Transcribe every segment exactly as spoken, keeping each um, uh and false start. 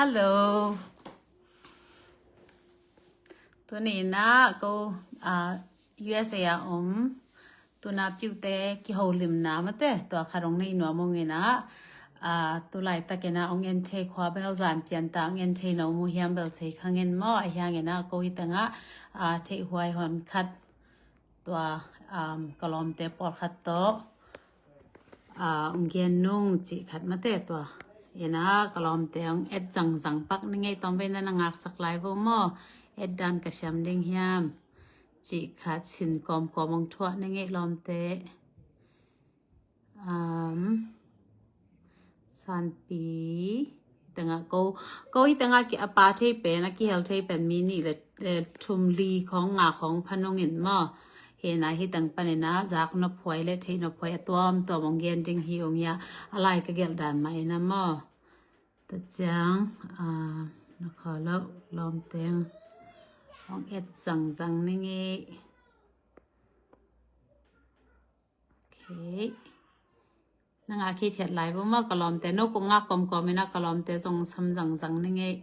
Hello. Tuni na ko, ah, U S A a om tuna piute kiholimna mate tua khat hong nei nuam ung ina, ah, tulaitak ina hong en thei khua bel zan pian ta hong en thei no mu hiam bel thei khang in maw, ahi hang ina ko hi tengah, ah, theih huai hon khat tua, um, ka lawmte pawlkhat tawh, ah, hong gen nung cih khat mate tua. Ina ka lawmte hong et zangzang pak ni ngei, tawm vei na na ngaksak lai vo maw. Et dan ka siam ding hiam cih khat sin kawmkawm hong thuah ni ngei lawmte. Um, Sanpi. Hi tengah ko, ko hi tengah ki a pa thei pen, a kihel thei pen mi nih le, le thum li khong nga khong pha nung in maw. Hi na hi teng pan ina zak nophuai le theih nophuai a tuamtuam hong gen ding hi ung hia, a lai ka gelh dan mah ina maw. Ta ciang, ah, na kha lo lawmte hong et zangzang ni ngei. Okay. Na ngak hi thiat lai vo maw ka lawmte, no kong ngak kawmkawm ina ka lawmte zong sam zangzang ni ngei.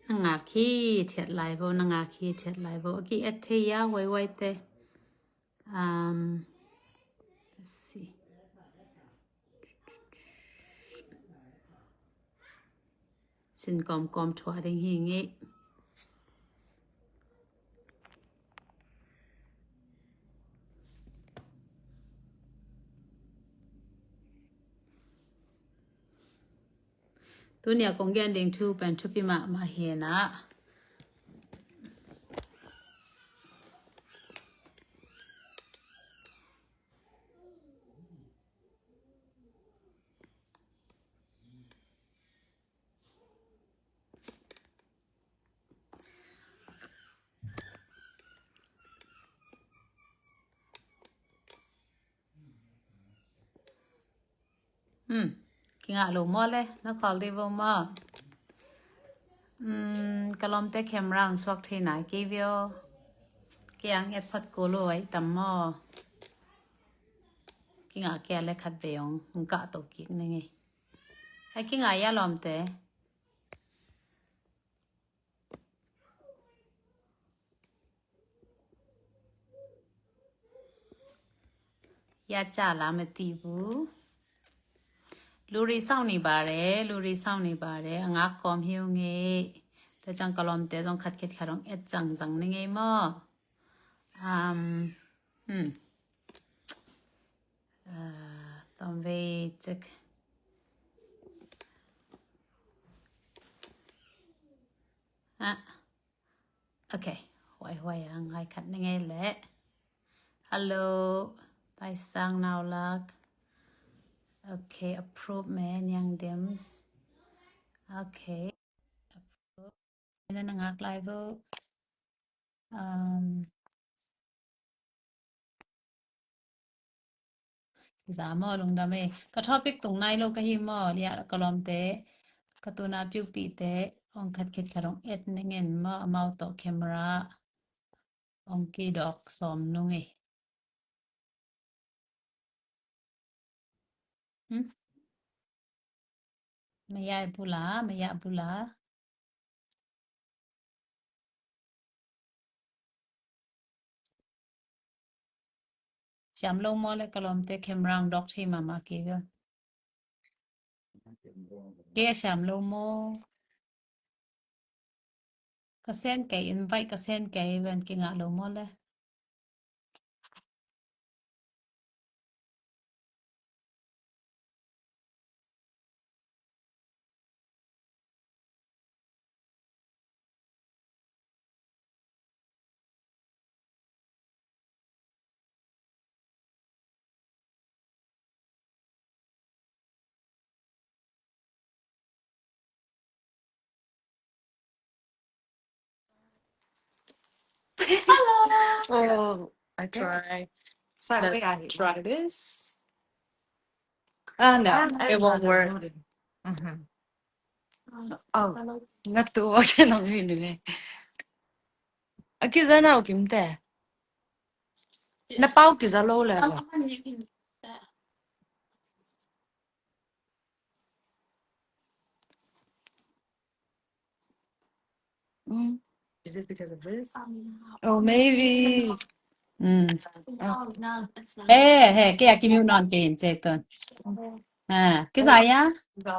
Na ngak hi thiat lai vo, na ngak hi thiat lai vo. A ki et thei a huaihuai te. Um, let's see. Sin kawmkawm thuah ding hi ngei. Tuni a kong gen ding thu pen thupi mahmah hi na. Hmm. Kingah lo maw le, na call dih vo maw. Hmm, ka lawmte camera ang suak thei nai kei vio. Kiang et phat ko lo ai tam maw. Kingah kia le khat ve ong, hong kah to kik ni ngei. Ai kingah ia lawmte. Ya cha la ma ti bu. Luri sau ni bare, luri sau ni bare, a ngak kawm hiu ngei. Ta chang ka lawmte zong khat khat khat hong et zangzang ni ngei maw. Um, hmm. Ah, tawm vei cek. Ah. Okay. Huai huai ang hai khat ni ngei le. Hello. Tai sang nau lak. Okay, approve me, Niang Dims. Okay. Approve. Ina na ngak lai vo. Um, za maw lungdam e. Ka topic tung nai lo ka hi maw, lia ka lawmte. Ka tuna piupite, ong khat khat khat ong et ningen maw, amau tawh camera. Ong kidok sawm nung e. Hmm? Maya bula, maya bula. Siam lo maw le ka lawmte camera ang dok thei mahmah kei ve. Kei a siam lo maw? Ka send kei, invite ka send kei ven, kingah lo maw le. Hello. Oh, I try. Let's try this. Ah, no, it won't work. Mm-hmm. Oh, na tu wa ke nang hi ni. A kiza na o kim te. Na pau kiza lo le ba. Ang man ni in ta. Mm. Is it because of this? Oh, maybe. Mm. Oh, no, it's not. Eh, hey, kei a kimiu nawn kei in ci tun. Ah, kizai a?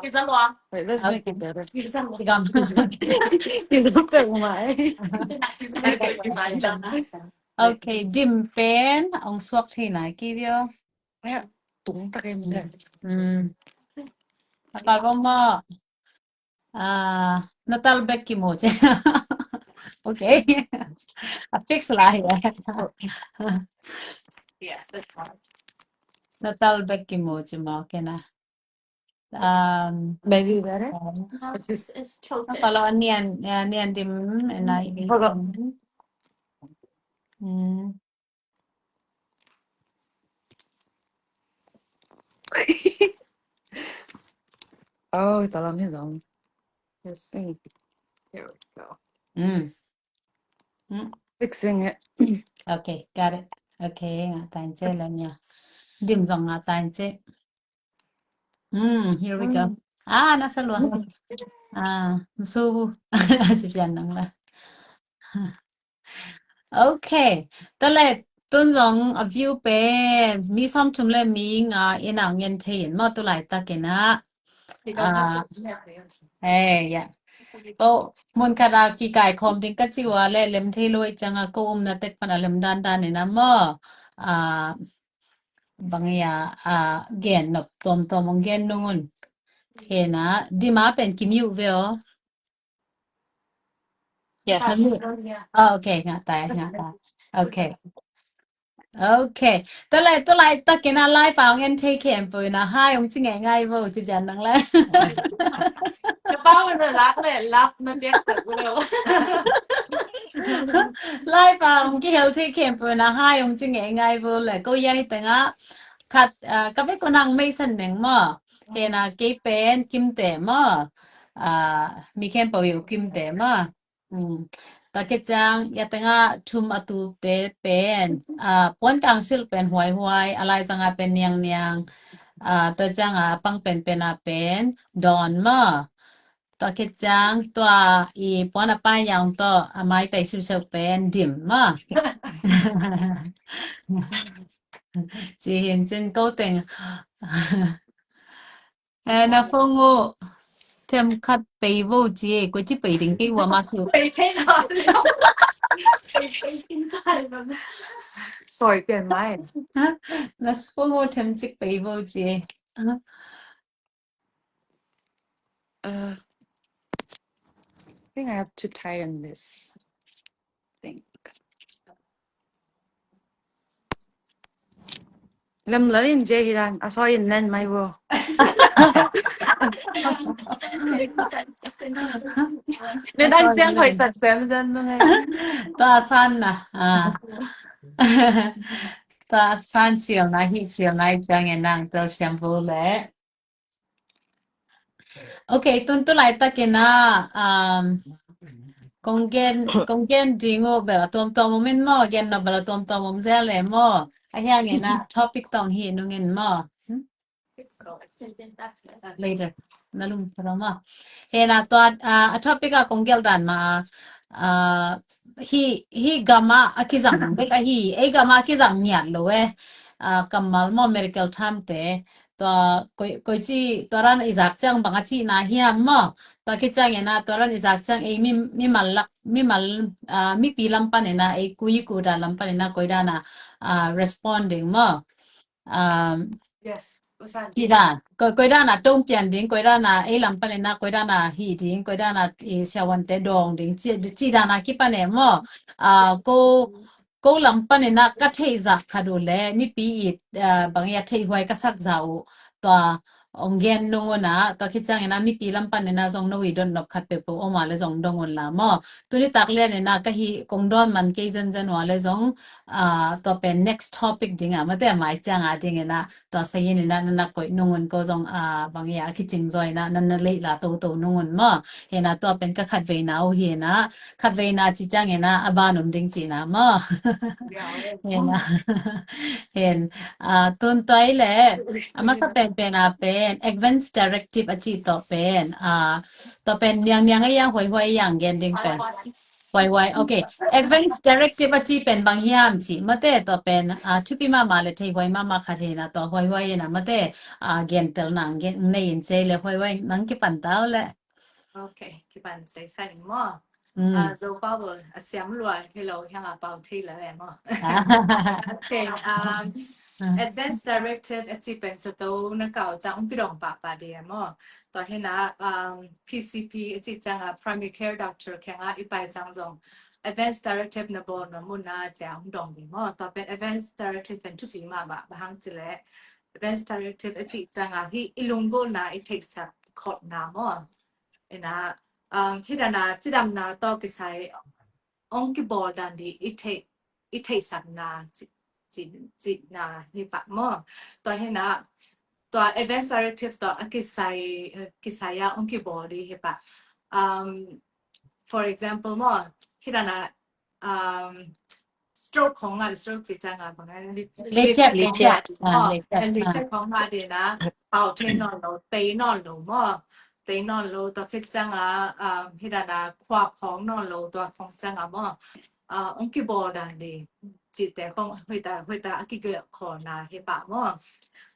Kizai lua. Wait, let's make it better. Kizai lua. Kizai lua. Kizai lua. Okay, dim pen ong suak thei nai kei vio. Tung ta kei mi le. Mm. Apa ko mo? Ah, na tal bek kimu ci. Okay. A fix lai. Yes, that's fine. Na tal bek kimu ci mo kei na. Um, maybe better. Um, it's just, it's tilted. Kalau nian, ya, nian dim, and I, hold on. Hmm. Oh, tolong ni dong. Let's see. Here we go. Mm. Mm. Fixing it. Okay, got it. Okay, ngah ta in ci le nia. Dim zong ngah ta in ci. Mm, here we go. Mm. Ah, na sa lua. Mm. Ah, musu. Ci pian nang la. Okay. Tale, tun zong a view pen mi sawm thum le mi nga in a ngen thei in mo tu laitak in a. Ah, eh, ya. Oh, mun khat a kikai khawm ding ka ci ua le lem thei lo i ciang a ko umna tek pan a lem dandan in a mo. Ah, bang ia, ah, gen nop tuamtuam ong gen nung un. Kei na, dim a pen kimiu ve aw. Yes. Ah, okay, ngah ta, ngah ta. Okay. Okay. Tale, tu laitak in a live a ong en thei khempeuh in a hai ong ci ngeingai vo, ci pian nang le. Ka pau na lak le, lak na diak tak lo. Live a ong kihel thei khempeuh in a hai ong ci ngeingai vo le. Ko ia hi teng a khat, ah, ka vek ko nang mei san neng mo. Kei na kei pen kimte mo. Ah, mi khempeuh i u kimte mo. Mm. Tua khit ciang, ia teng a thum a tute pen, ah, puan kang silh pen huaihuai, a laizang a pen niangniang, ah, tua ciang a pang penpen a pen dawn maw. Tua khit ciang, tua i puan a pai yang tawh, a maitai siusiu pen dim maw. Ci hi in cin ko teng. Eh, na phone uh themkhat pei vo ci e, koici pei ding kei ua mah su. Pei thei lo. Pei, pei thei lo. Soi pian mai. Na phone uh themcik pei vo ci e. Uh, I think I have to tighten this. Think. Lam la in je hi dan, a soi in nen mai vo. Ne dan ciang hoi sak sem zan no he. Ta san na. Ah. Ta san ciel na hi ciel na i ciang e nang tel siam vo le. Ok, tun tu laitakin ah, um, kong gen, kong gen ding uh bel a tuamtuam om in maw, gen nop bel a tuamtuam om zel e maw. A hiangin ah topic tawh hih nungin maw. Hmm? Later. Na lum thara maw. Hena tua, ah, a topic ah kong gelh dan mah, ah, hih, hih gam ah a kizang bek ahi, ei gam ah a kizang ngiat lo e. Ah, kammal maw, medical term te. Tua koi, koici, tua ran i zak ciang bang a cihna hiam maw. Tua khit ciangin ah tua ran i zak ciang ei mi, mimal lak, mimal, ah, mipi lam panin ah ei kui, kui dan lam panin ah koi dan ah, ah, respond ding maw. Um, yes, usan. Cih dan, koi, koi dan ah tong pian ding, koi dan ah ei lam panin ah koi dan ah hih ding, koi dan ah i siavuante dawng ding, cih, cih dan ah kipan e maw. Ah, ko, ko lam panin ah ka theih zah khat uh le mipi i, ah, bang i a theih huai ka sak zah uh, tua ong gen nung un ah, tua khit ciangin ah mipi lam panin ah zong no i dot nop khat peuhpeuh om a le zong dong un la maw. Tuni tak lianin ah ka hih kong dawn man kei zenzen uh a le zong, ah, tua pen next topic ding ah, mate a mai ciang ah dingin ah, tua sangin ah na, na koih nung un ko zong, ah, bang i a kicing zaw in ah na, na leih la toto nung un maw. Hena tua pen ka khatveina uh hi in ah, khatveina ci ciangin ah a ban om ding cihna maw. Hena, hen, ah, tun tua i le, a masa penpen ah pen, pen advance directive a cih tawh pen, ah, tawh pen niang niang a yang huai huai yang gen ding pen. Huai huai, okay. Advance directive a cih pen bang hiam cih mate tawh pen, ah, thupi mahmah le thei huai mahmah khat hi na tawh huai huai hi na mate, ah, gen tel nang gen nei in sei le huai huai nang kipan tau le. Okay, kipan sei sa ning maw. Mm. Ah, Zo pau bel a siam lua hi lo hiang a pau thei la le maw. Ah. Okay, um, advance directive a cih pen sa to na kau cang ung pidong pah pah di maw. Tua hi na, um, P C P a cih cang a primary care doctor kiang a i pai cang zong advance directive na bawl na mun na cang ung dong di maw. Tua pen advance directive pen thupi mahmah bang hang cih le advance directive a cih cang a hi i lunggulhna i theihsak khawmna maw. Ina, um, hi dan a cidamna tawh kisai ong kibawl dan di i theih, i theihsakna ci, ci, cihna hi pah maw. Tua hi na, tua advance directive tawh a kisai, kisai a ong kibawl di hi pah. Um, for example maw, hi dan a, um, stroke khong ngah, stroke cih cang a bang a, li, li, li, li, ah, li, li khong ngah di na, pau thei nawn lo, tei nawn lo maw, tei nawn lo, tua khit cang a, um, hi dan a khua phawng nawn lo, tua khong cang a maw, ah, ong kibawl dan di cihte khong hoih ta, hoih ta a kigelh khawlna hi pah maw.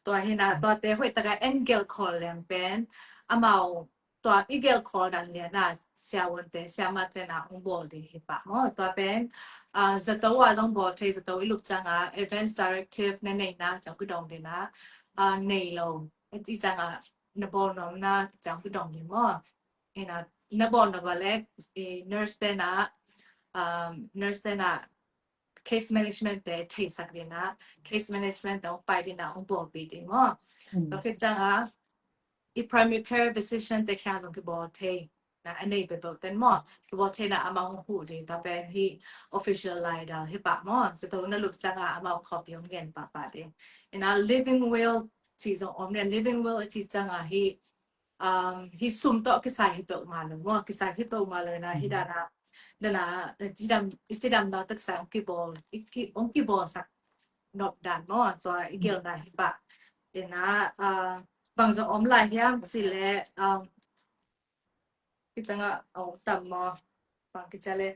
Tua hi na, tuate hoih tak a en gelh khawl leng pen amau tua i gelh khawl dan lian a siavuante siamate na ong bawl di hi pah maw. Tua pen, ah, zato a zong bawl thei, zato i lup cang a advance directive na neihna cang kidong di na, ah, nei lo a cih cang a na bawl nuamna cang kidong di maw. Ina, na bawl nuam a le, i nurse te na, um, nurse te na case management te theihsak di na, case management te ong pai di na ong bawlpih di maw. Mm. Tua khit cang a i primary care physician te kiang zong kibawl thei na, a nei peuhpeuh ten maw, kibawl thei na amau ong huh di, tua pen hi official laidal hi pah maw. Zato na lup cang a amau copy ong gen pah pah di. Ina living will cih zong om le, living will a cih cang a hi, um, hi sum tawh kisai hi peuhmah lo maw, kisai hi peuhmah lo na, hi dan a, dan a, i cidam, i cidamna tawh kisai ong kibawl, i ki, ong kibawlsak nop dan maw, tua i gelhna hi pah. Ina, ah, bang zong om lai hiam cih le, um, hi tang a, ong tam maw, bang kici le,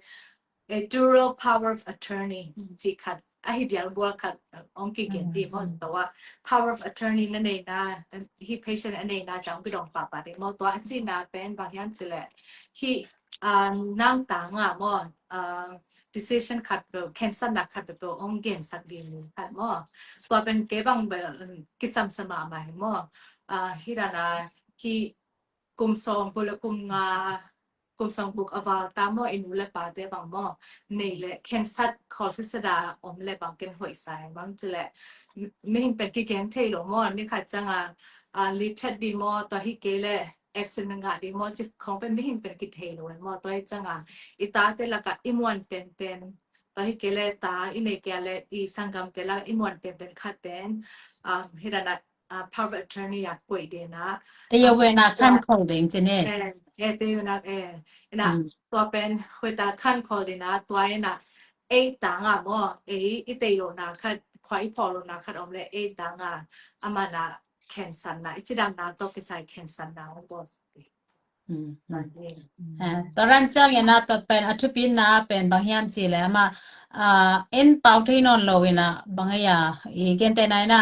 a dual power of attorney cih khat, a hi bial bual khat, ong kigen di maw, zato a power of attorney na neihna, hi patient a neihna cang ong kidong pah pah di maw. Tua a cihna pen bang hiam cih le, hi, ah, nang tang a maw, ah, decision khat peuh, khensatna khat peuh ong gensak di mi khat maw. Tua pen kei bang bel, um, kisam sa mahmah hi maw. Ah, hi dan a, hi kum sawm guk le kum nga, kum sawm guk a val ta maw, i nu le pate bang maw, nei le khensat khawl sisada om le bang ken hoih sa hi, bang cih le mihing pen kigen thei lo maw, ni khat cang a, ah, lip that di maw, tua hi kei le accident ngah di maw, cih khong pen mihing pen kithei lo maw. Tua hi cang a i tate lak a i muan penpen, tua hi kei le ta i neih kei a le i sanggamte lak a i muan penpen khat pen, ah, hi dan a, ah, power of attorney a koih di na. Ei a, ah, wen a tua khankhawl ding ci ni. Eh, eh, te yu na, eh, ina, mm, tua pen hoih ta khankhawl di na, tua ina, ei tang a maw, ei i tei lohna khat, khua i phawk lohna khat om le, ei tang a, a man a khensatna, i cidamna tawh kisai khensatna ong bawl. Mm, mm. Ah, tua ran ciang ina tua pen a thupina pen bang hiam cih le amah, ah, en pau thei nawn lo ina bang a, i gente na ina,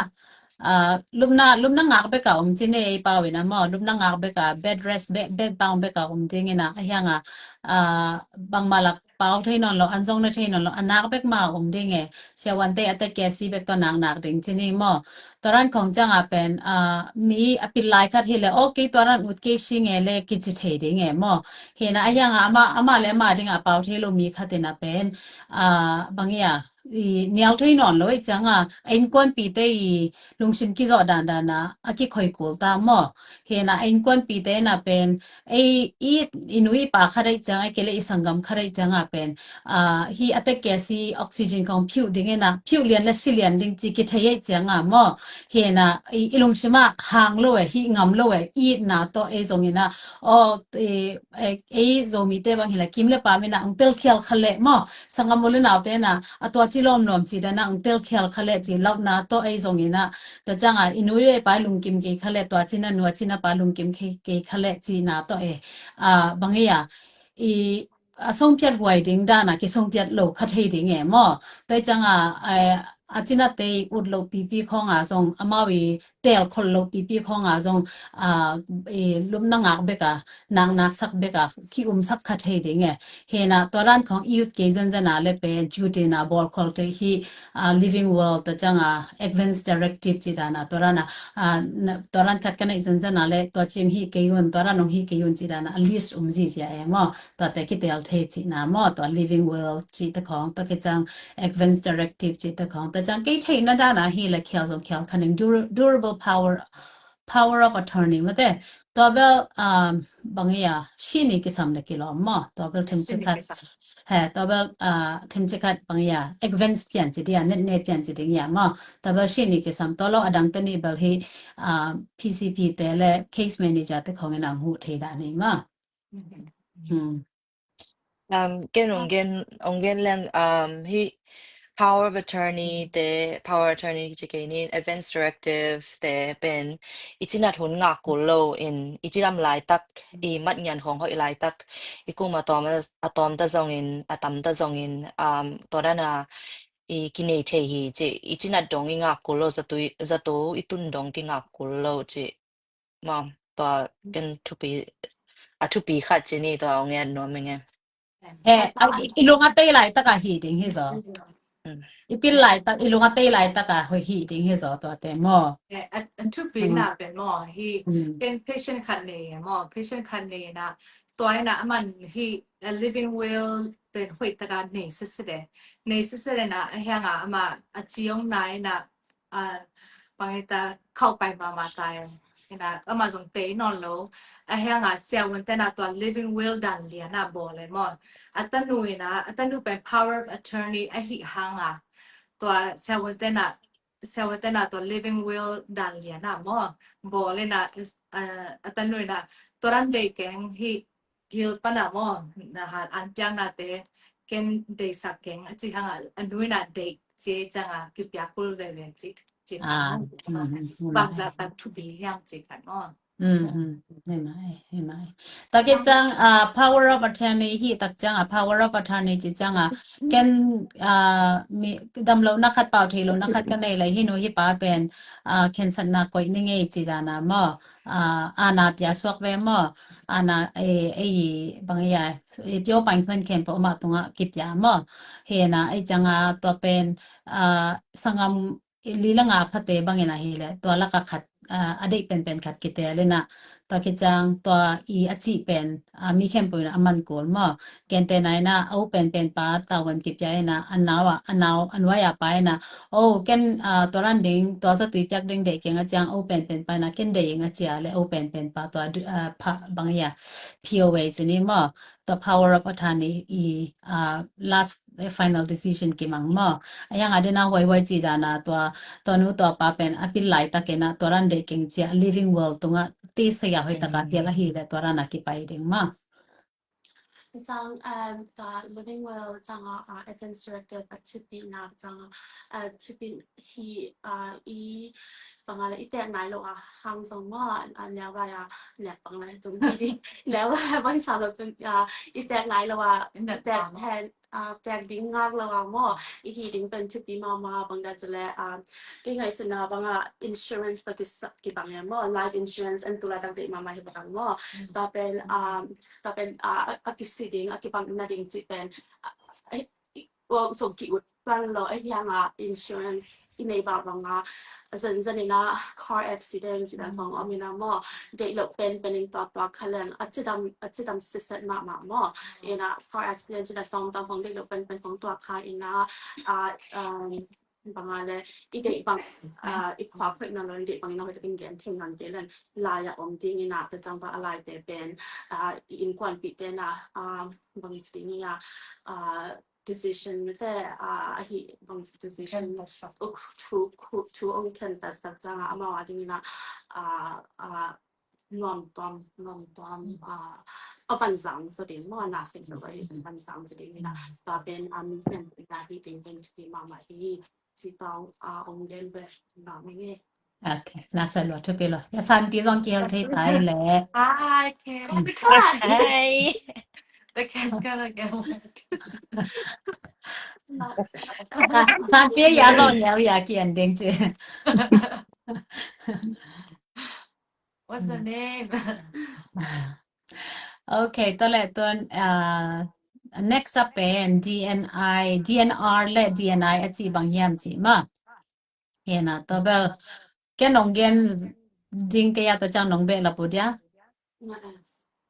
ah, lupna, lupna ngak bek a om ci ni, ei pau ina maw, lupna ngak bek a, bed rest, bed, bed bang bek a om ding ina, a hiang a, ah, bangmah lak pau thei nawn lo, an zong na thei nawn lo, a nak bek mah om ding e. Siavuante a tek kei a si bek tawh nak nak ding ci ni maw. Tua ran khong cang a pen, ah, mi a pil lai khat hi le, okay, tua ran ut kei si nge le kici thei ding e maw. Hi na a hiang a amah, amah le amah ding a pau thei lo mi khat ina pen, ah, bang hi a, i nial thei nawn lo i cang a, a innkuanpihte i lungsim kizawh dandan a, a kikhoih kul ta maw. Hi na a innkuanpihte ina pen, ei i, i nu i pa khat ahih ciang, ahih kei le i sanggam khat ahih ciang a pen, ah, hi a tek kei a si oxygen khong phiuh ding ina, phiuh lian le si lian ding ci kithei ahih ciang a maw. Hi na i, i lungsim ah hang lo e, hih ngam lo e, i itna tawh ei zong ina, aw, ei, ei, ei Zomite bang hi le kim le pam ina ong telkhial kha le maw. Sanggam u le naute ina, a tua ci lawmlawm ci dan a, ang tel khial kha leh ci launa tawh ei zong in a, tua ciang a i nu le pa lungkim kei kha leh, tua cina nu a cina pa lungkim kei, kei kha leh cina tawh e, a, bang ei a, i, a songpiat huai ding dan a, kisongpiat lo kha thei ding e maw. Tua ciang a, a, a cinate i ut lo pipi khawng a zong, amau i tel khol lo pipi khawng a zong, a, i lupna ngak bek a, nak nak sak bek a, ki um sak kha thei ding e. Hena, tua dan khawng i ut kei zenzen a le pen, cu te na bawl khol te hi, a, Living World, tua ciang a, Advance Directive ci dan a, tua dan a, a, na, tua dan khat ka neih zenzen a le, tua ciang hi kei un, tua dan ong hi kei un ci dan a, a list um zizia e maw. Tua te kitel thei cihna maw, tua Living World cih te khawng, tua kiciang Advance Directive cih te khawng, tua ciang kei theihna dan a hi le khial zong khial kha ning dur-, durable power, power of attorney mate, tua bel, um, bang ei a, sini kisam le kilawm maw, tua bel thim ci khat, he, tua bel, uh, thim ci khat bang ei a, advance pian ci dia, net ne pian ci ding ia maw, tua bel sini kisam, tua lo adang te ni bel hi, uh, P C P te le case manager te khawng in ang huh thei dan hi maw. Hmm. Um, ken ong gen, ong gen leng, um, hi power of attorney te, power of attorney ci kei ni, advance directive te pen, i cinat hun ngak kul lo in, i cinam laitak, i mat ngian khawng hoih laitak, i kum a tawm, a tawm ta zongin, a tam ta zongin, um, tua dan a, i kinei thei hi ci, i cinat dong i ngak kul lo, zato i, zato i tun dong kingak kul lo ci. Maw, tua ken thupi, a thupi khat ci ni tua ong et nuam ing e. Eh, a, i, i lung a tei laitak a hi ding hi zaw. Mm. I pil laitak, i lung a tei laitak a hoih hi ding hi zaw tua te maw. Eh, a, a thupi Mm. na pen maw, hi Mm. ken patient khat nei e maw, patient khat nei na, tua ina aman hi a living will pen hoih taka nei sese de. Nei sese de na, a hiang a ama a ciong na ina, a, bang ita khauh pai mama ta e. Ina, ama zong tei nawn lo. A hiang a siavuan tena tua living will dan lian a bawl e maw. A tanu ina, a tanu pen power of attorney a hi hang a. Tua siavuan tena, siavuan tena tua living will dan lian a maw. Bawl ina, a, a tanu ina, tua dan dei keng hi hil pana maw. Na ha an piang na te, ken dei sak keng, a ci hang a, a nu ina dei, ci ciang a, kipia kul veve ci. Ci Ah, maw. mm, mm, Bang za tan thupi hiam ci kan maw. Mm, mm. Hi mai, hi mai. Tua kiciang, ah, power of attorney hi tak ciang, ah, power of attorney ci ciang, ah, ken, ah, mi dam lo na khat pau thei lo na khat ka nei lai hi nu hi pa pen, ah, khensatna koih ni ngei ci dan a maw. Ah, ana pia suak ve maw. Ana, eh, eh, bang ia, eh, pio pan khuen khen po ma tunga kipia maw. Hena, eh, ciang, ah, tua pen, ah, sangam, li le nga phate bangin ahi le, tua laka khat, ah, a deih penpen khat kitel ina, tua kiciang, tua i a cih pen, ah, mi khempeuh ina a man kul maw. Kente na ina, a u penpen pa tavuan kipia ina, a nau a, a nau, a nuai a pa ina, o, ken, ah, tua ran ding, tua zatui piak ding deih keng a ciang, a u penpen pa ina, ken deih ing a cia le, a u penpen pa tua, ah, pha, bang ia, P O A ci ni maw, tua power of attorney i, ah, last, eh, final decision kimang maw. A hiang a dena huaihuai ci dana tua, tua nu tua pa pen a pil laitakin a tua ran deih keng cia living will tunga ti sia hoih taka tial ahi le tua ran a kipai ding maw. Cang, um, tua living will cang a, uh, advance directive a thupi na cang a, uh, thupi hi, uh, i bang a le i tek nai lo a hang zong maw, a neu vai a nek bang lai tung hi neu vai a bang sa lo tung, uh, i tek nai lo a i tek hen, uh, tek ding ngak lo a maw, i hi ding pen thupi mama bang da cule, um, kei ngaihsutna bang a insurance to kisa, kibang e maw, life insurance an tu laitak deih mama hi bang maw. Tua pen, um, tua pen, uh, a, a kisi ding, a kibang na ding ci pen, uh, Well, so ki ut plan lo, a hiang a insurance i nei bang bang a, a zan zan ina car accident ci dan bang om ina maw, deih lo pen pen in tua tua kha leng, a cidam, a cidam siset mama maw, ina car accident ci dan tong tong bang deih lo pen pen bang tua kha ina, a, um, bang a le, i deih bang, a, i khua khoih na lo, i deih bang ina hoih takin gen thei nang kei leng, lai a om ding ina, ta cang bang a lai te pen, a, i innkuanpih te na, a, bang ci ding ia, a, decision mite, a, ahi bang decision uk thu, khu, thu ong khen ta sak cang a, amau a ding ina, a, a, nuam tuam, nuam tuam, ah, a van zang zaw ding maw, na pen lo a van zang zaw ding hi na. Tua pen, ah, mi pen pen na hi ding pen thupi mahmah hi. Ci tawng, ah, ong gen ve, na meng e. Okay, na sa lo thupi lo. Ya Sanpi zong kihel thei tai le. Hi, Kim. The cat. Hi. The cat's gonna get wet. Sanpi ya zong ya ya ki ending ci. What's the name? Okay, tua le tuan, ah, next up pen D N I, D N R le D N I a ci bang hiam ci maw. Hi na, tua bel ken ong gen ding kei a, tua ciang nong beh la pu dia.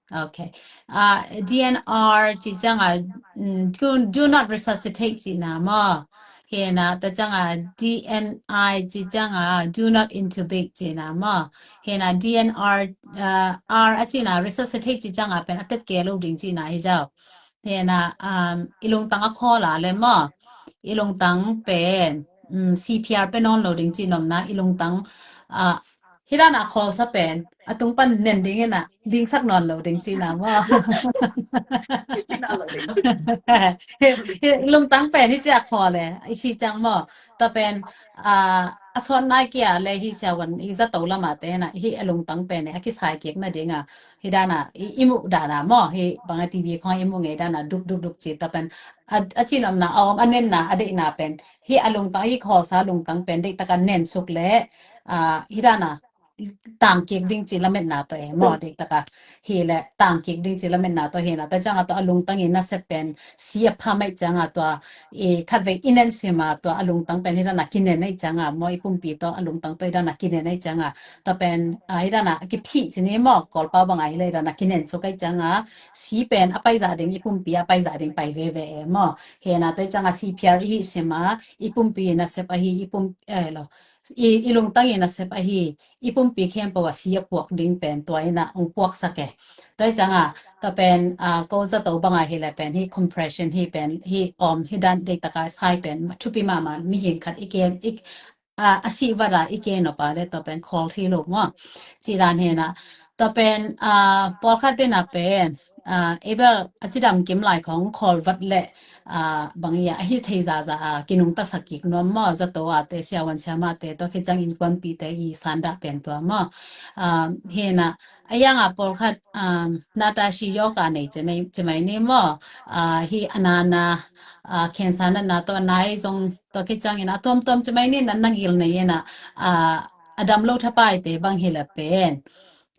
Okay. Ah, D N R ci ciang a, mm, do, do not resuscitate ci na maw. Hi na, tua ciang a D N I ci ciang a do not intubate ci na maw. Hi na D N R, ah, R a ci na resuscitate ci ciang a pen a tet kei lo ding ci na hi zaw. Hi na, um, i lungtang a khawl a le maw. I lungtang pen, um, C P R pe nawn lo ding ci nopna, i lungtang, ah, hi dan a khawl sa pen a tung pan nen ding in a dingsak nawn lo ding ci na maw. Hi, hi, lungtang pen hi ci a khawl e, i ci ciang maw. Tua pen, ah, a suan nai kia le hi sia wan i za to lama te na, hi a lungtang pen e, a kisai kik na ding a, hi dan a, i, i muh dan a maw, hi bang a T V khong i muh ngei dan a, duk, duk, duk ci, tua pen, a, a ci nopna, a om, a nenna, a deihna pen, hi a lungtang, hi khawl sa lungtang pen, deih taka nen suk le, ah, hi dan a, tang kik ding ci lametna tawh e maw, deih taka hi le tang kik ding ci lametna tawh hi na, tua ciang a tua a lungtang i nasep pen si a pha mai ciang a tua i khat vei i nen sim a tua a lungtang pen hi dan a kinen ai ciang a maw, i pumpi tawh a lungtang tawh hi dan a kinen ai ciang a tua pen, ah, hi dan a kiphih ci ni maw, Kawlpau bang a hi le hi dan a kinen suk ai ciang a si pen a paizah ding, i pumpi a paizah ding pai veve e maw. Hi na tua ciang a C P R i hih sim a i pumpi nasep ahi, i pum, eh, lo, i, i lungtang i nasep ahi, i pumpi khempeuh a si a puak ding pen tua in a ong puaksak e. Tua ciang a, tua pen, ah, ko zato bang a hi le pen, hi compression hi pen, hi om, hi dan deih taka sai pen, thupi mahmah mihing khat i ken, i, ah, a si vat a i ken nop a le tua pen khawl hi lo maw. Ci dan hi na, tua pen, ah, pawlkhat in a pen, ah, ei bel a cidam kim lai khong khawl vat le, ah, bang i a, a hi thei zaza a, kinungtasak kik nuam maw, zato a te, siavuan siamah te, tua khit ciang innkuanpih te i sandah pen tua maw. Ah, hi na, a yang a pawlkhat, ah, Natashi yoga nei ci nei, ci mai ni maw, ah, hi a nana, ah, cancer natna tawh a nai zong tua khit ciang in a tuamtuam ci mai ni na, na gil nei in a, ah, a dam lo thapai te bang hi le pen.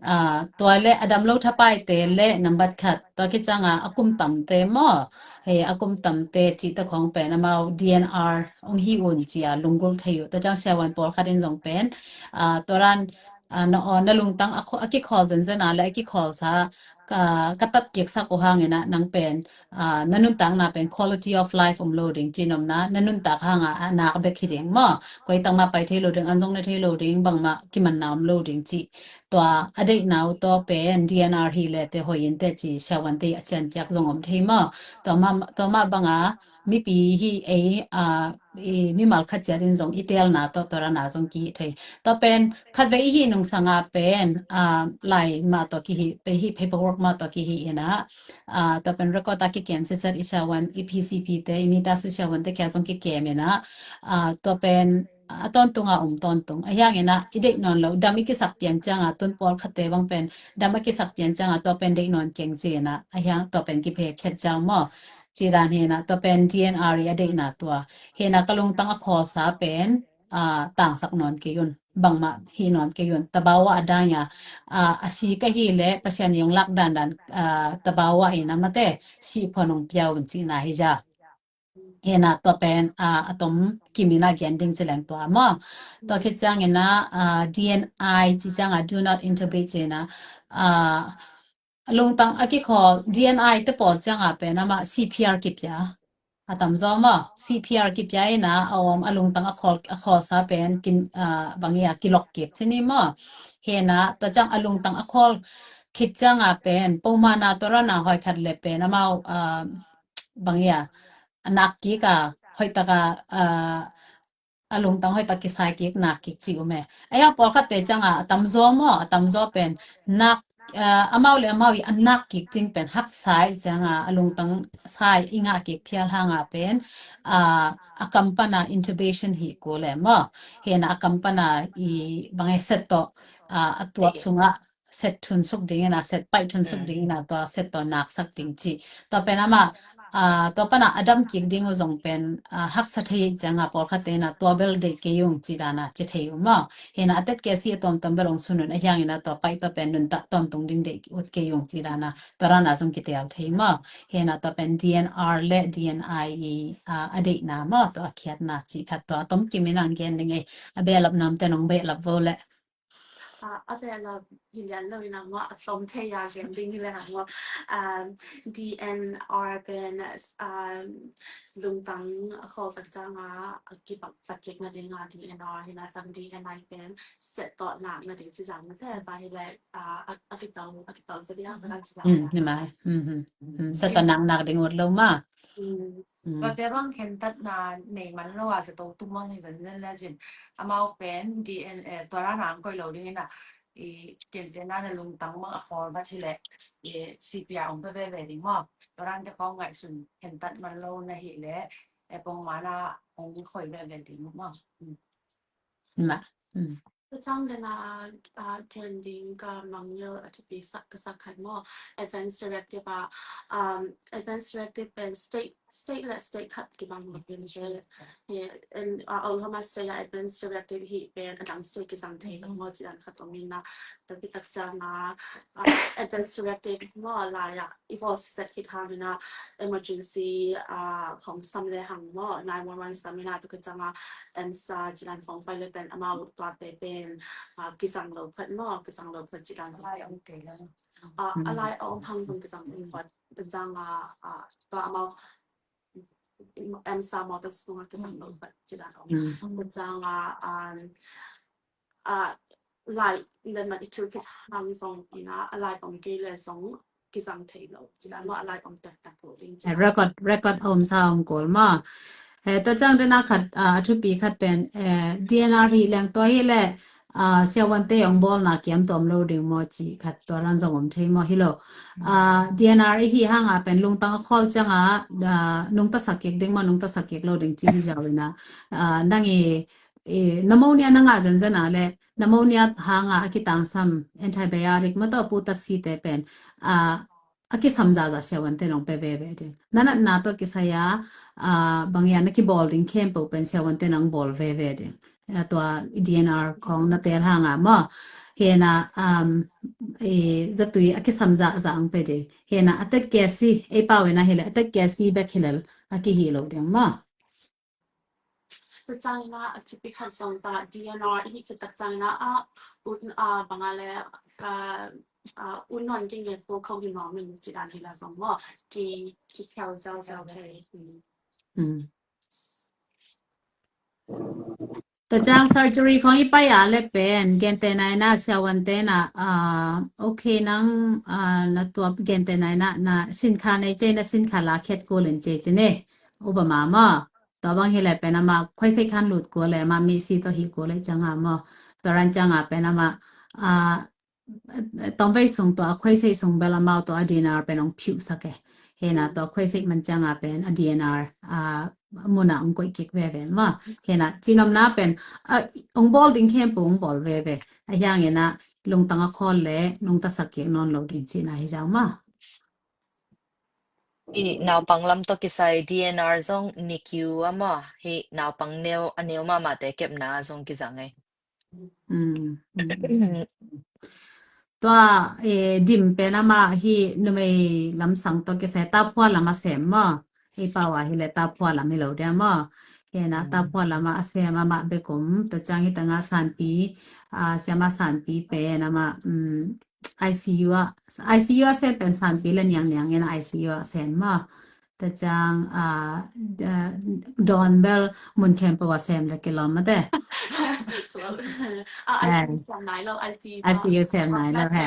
Ah, tua le a dam lo thapai te le nambat khat, tua khit ciang a a kum tam te maw, he a kum tam te ci ta khong pen amau D N R ong hi un ci a lunggulh thei uh. Tua ciang siavuan pawlkhat in zong pen, ah, tua ran, ah, na aw, na lungtang a kho-, a kikhawl zenzen a le a kikhawl sa ka, ka tat kik sak uh hang in a nang pen, ah, na nuntakna pen quality of life om lo ding ci nopna, na nuntak hang a, a nak bek hi ding maw. Koi tak mah pai thei lo ding, an zong ne thei lo ding, bangmah kimanna om lo ding ci. Tua a deihna uh tawh pen D N R hi le te hoih in te ci, siavuan te a cian piak zong om thei maw. Tua mah, tua mah bang a mipi hi ei, ah, i mimal khat ciat in zong i telna tawh, tua ran a zong kihih thei. Tua pen khat vei i hih nungsang a pen, ah, lai mah tawh kihih, pe hih paperwork mah tawh kihih in a, ah, tua pen record a kikem siset i siavuan, i P C P te, i Mitasu siavuan te kia zong kikem in a, ah, tua pen a tawntung a om tawntung. A hiang in a i deih nawn lo, dam i kisak pian ciang a, tun pawlkhat te bang pen dam a kisak pian ciang a, tua pen deih nawn keng ci in a, a hiang tua pen kiphe phiat ciang maw. Ci dan hi na, tua pen D N R i a deihna tua. Hi na ka lungtang a khawl sa pen, ah, tangsak nawn kei un. Bangmah hi nawn kei un. Tabawa a dang a, ah, a si ka hi le Pasian i ong lak dandan, ah, tabawa in a mate, si phuan ong pia un ci na hi za. Hi na tua pen, ah, a tom kim in a gen ding ci leng tua maw. Tua khit ciang in a, ah, D N I ci ciang a do not intubate ci na, ah, lungtang a kikhawl D N I te pawl ciang a pen amah C P R kipia. A tam zaw maw, C P R kipia in a, a om a lungtang a khawl, a khawl sa pen kin, ah, bang i a kilok kik ci ni maw. Hi na, tua ciang a lungtang a khawl khit ciang a pen, pawlkhat na tua ran a hoih khat le pen, amau, ah, bang i a, a nak kik a, hoih tak a, ah, a lungtang hoih tak kisai kik, nak kik ci um e. Ei a pawlkhatte cianga a tamzaw maw, a tamzaw pen nak, ah, amau le amau i a nak kik cing pen haksa i cianga a lungtang sai i ngah kik phial hanga pen, ah, a kam pana intubation hi kul e maw. Hena a kam pana i bang e set tawh, ah, a tuap sungah set thunsuk dingina, set paih thunsuk dingina, tua set tawh naksak ding ci. Tua pen ama, ah, tua pana a dam kik ding uh zong pen, ah, haksa thei cianga pawlkhatte na tua bel deih kei ung ci dana ci thei uh maw. Hena a tet kesi a tuamtuam bel ong sunun a hiangina tua paih tua pen nuntak tawntung ding deih ut kei ung ci dana tua rana zong kitel thei maw. Hena tua pen D N R le D N I i, ah, a deihna maw, tua a khiatna ci khat tua a tom kimin ang gen ding e, a behlap namte nong behlap vo le. Ah, a behlap hi lian lo ina maw, a tom thei a gen ding hi le hang maw. Um, D N R pen, um, lungtang a khawl tak cianga a kipak tak kik na dinga D N R hina ciang D N I pen set tawh nak na ding ci zang na te ba hi le, ah, a, a kitau, a kitau za ding a, a kitau za ding a. Ni mai. Set tawh nak nak ding ut lo ma. Tuate bang khentatna nei man lo a zato tum bang hi zan zan le zin. Amau pen D N A tua rana ang koih lo ding ina, i kentena na lungtang bang a khawl bat hi le, i C P R ong pe veve ding maw. Tua rante khong ngaihsun khentat man lo na hi le, e pong mana ong khoi veve ding maw. Ma. Ka cang dena, ah, ken ding ka mangngilh a thupi sak, ka sak khat maw. Advance Directive ah, um, Advance Directive pen state, state le state khat kibang lo pen je. Yeah, and, ah, Oklahoma State ah Advance Directive hi pen adang state kizang thei lo maw ci dan khat om ina. Tapi tak cang ah, ah, Advance Directive maw lai ah i bawl siset khit hangina emergency, ah, khong sam le hang maw, nine one one sam ina tua khit cianga EMSA ci dan khong pai le pen amau tuate pen, ah, kizang lo phat maw, kizang lo phat ci dan. Ah, a lai a om hang zong kizang lo phat. Tua cianga, ah, tua amau EMSA maw tua sunga kizang lo phat ci dan om. Tua cianga, um, ah, lai len mat i thur kizang zong ina a lai om kei le zong kizang thei lo. Ci dan maw a lai om taktak lo ding ci dan. Record, record om sa om kul maw. He, tua ciang dena khat, ah, a thupi khat pen, eh, D N R hi leng tua hi le, ah, siavuante ong bawlna kiam tuam lo ding maw ci khat tua ran zong om thei maw hi lo. Ah, D N R i hi hanga pen lungtang a khawl cianga, ah, nungta sak kik ding maw, nungta sak kik lo ding ci hi zau ina. Ah, nang i, i pneumonia na ngah zenzen a le, pneumonia hanga a kitangsam antibiotic maw tua putat site pen, ah, a kisam zaza siavuante nong pe veve ding. Na natna tawh kisai a, ah, bang ia na kibawl ding khempeuh pen siavuante nong bawl veve ding. A tua D N R khong na tel hanga maw. Hena, um, e, zatui a kisam zaza ang pe ding. Hena a tet kesi, ei pau ena hi le, a tet kesi bek hi le a kihi lo ding maw. Tua ciangina a thupi khat zong ta D N R i hi khit tak ciangina a ut, a banga le ka, a, ut nawn kei nge po kho hi mawng min ci dan hi la zong maw. Ki, ki khel zau zau thei. Tua ciang surgery khong i pai a le pen, gente naina siavuante na, ah, okay nang, ah, na tuap gente naina, na sinkha nei cei na sinkha la khet kul in cei ci ne. Upama maw. Tua bang hi le pen ama khuaisei khan lut kul le ama misi tawh hi kul le cianga maw. Tua ran cianga pen ama, ah, tawmvei sung tua khuaisei sung bel amau tua a D N R pen ong phiuh sak e. Hena tua khuaisei man cianga pen a D N R, ah, muna ong koih kik veve maw. Hena cinomna pen, ah, ong bawl ding khempeuh ong bawl veve. A hiangina lungtang a khawl le nungta sak kik nawn lo ding cina hi zau maw. I naupang lam tawh kisai D N R zong NICU a maw, hi naupang neu, a neu mahmahte kepna zong kizang e. Tua, eh, dim pen ama hi numei lamsang tawh kisai taphua lam a sem maw. Hi pau a hi le taphua lam hi lo dia maw. Hena taphua lam a sem ama bekum, tua ciang hi tanga sanpi, ah, sem a sanpi pen ama, um, I C U a, I C U a sem pen sanpi le niang niang in I C U a sem maw. Tua ciang, ah, dawn bel mun khempeuh a sem le kilawm mate. Ah, I C U sem nai lo, I C U, I C U sem nai lo he.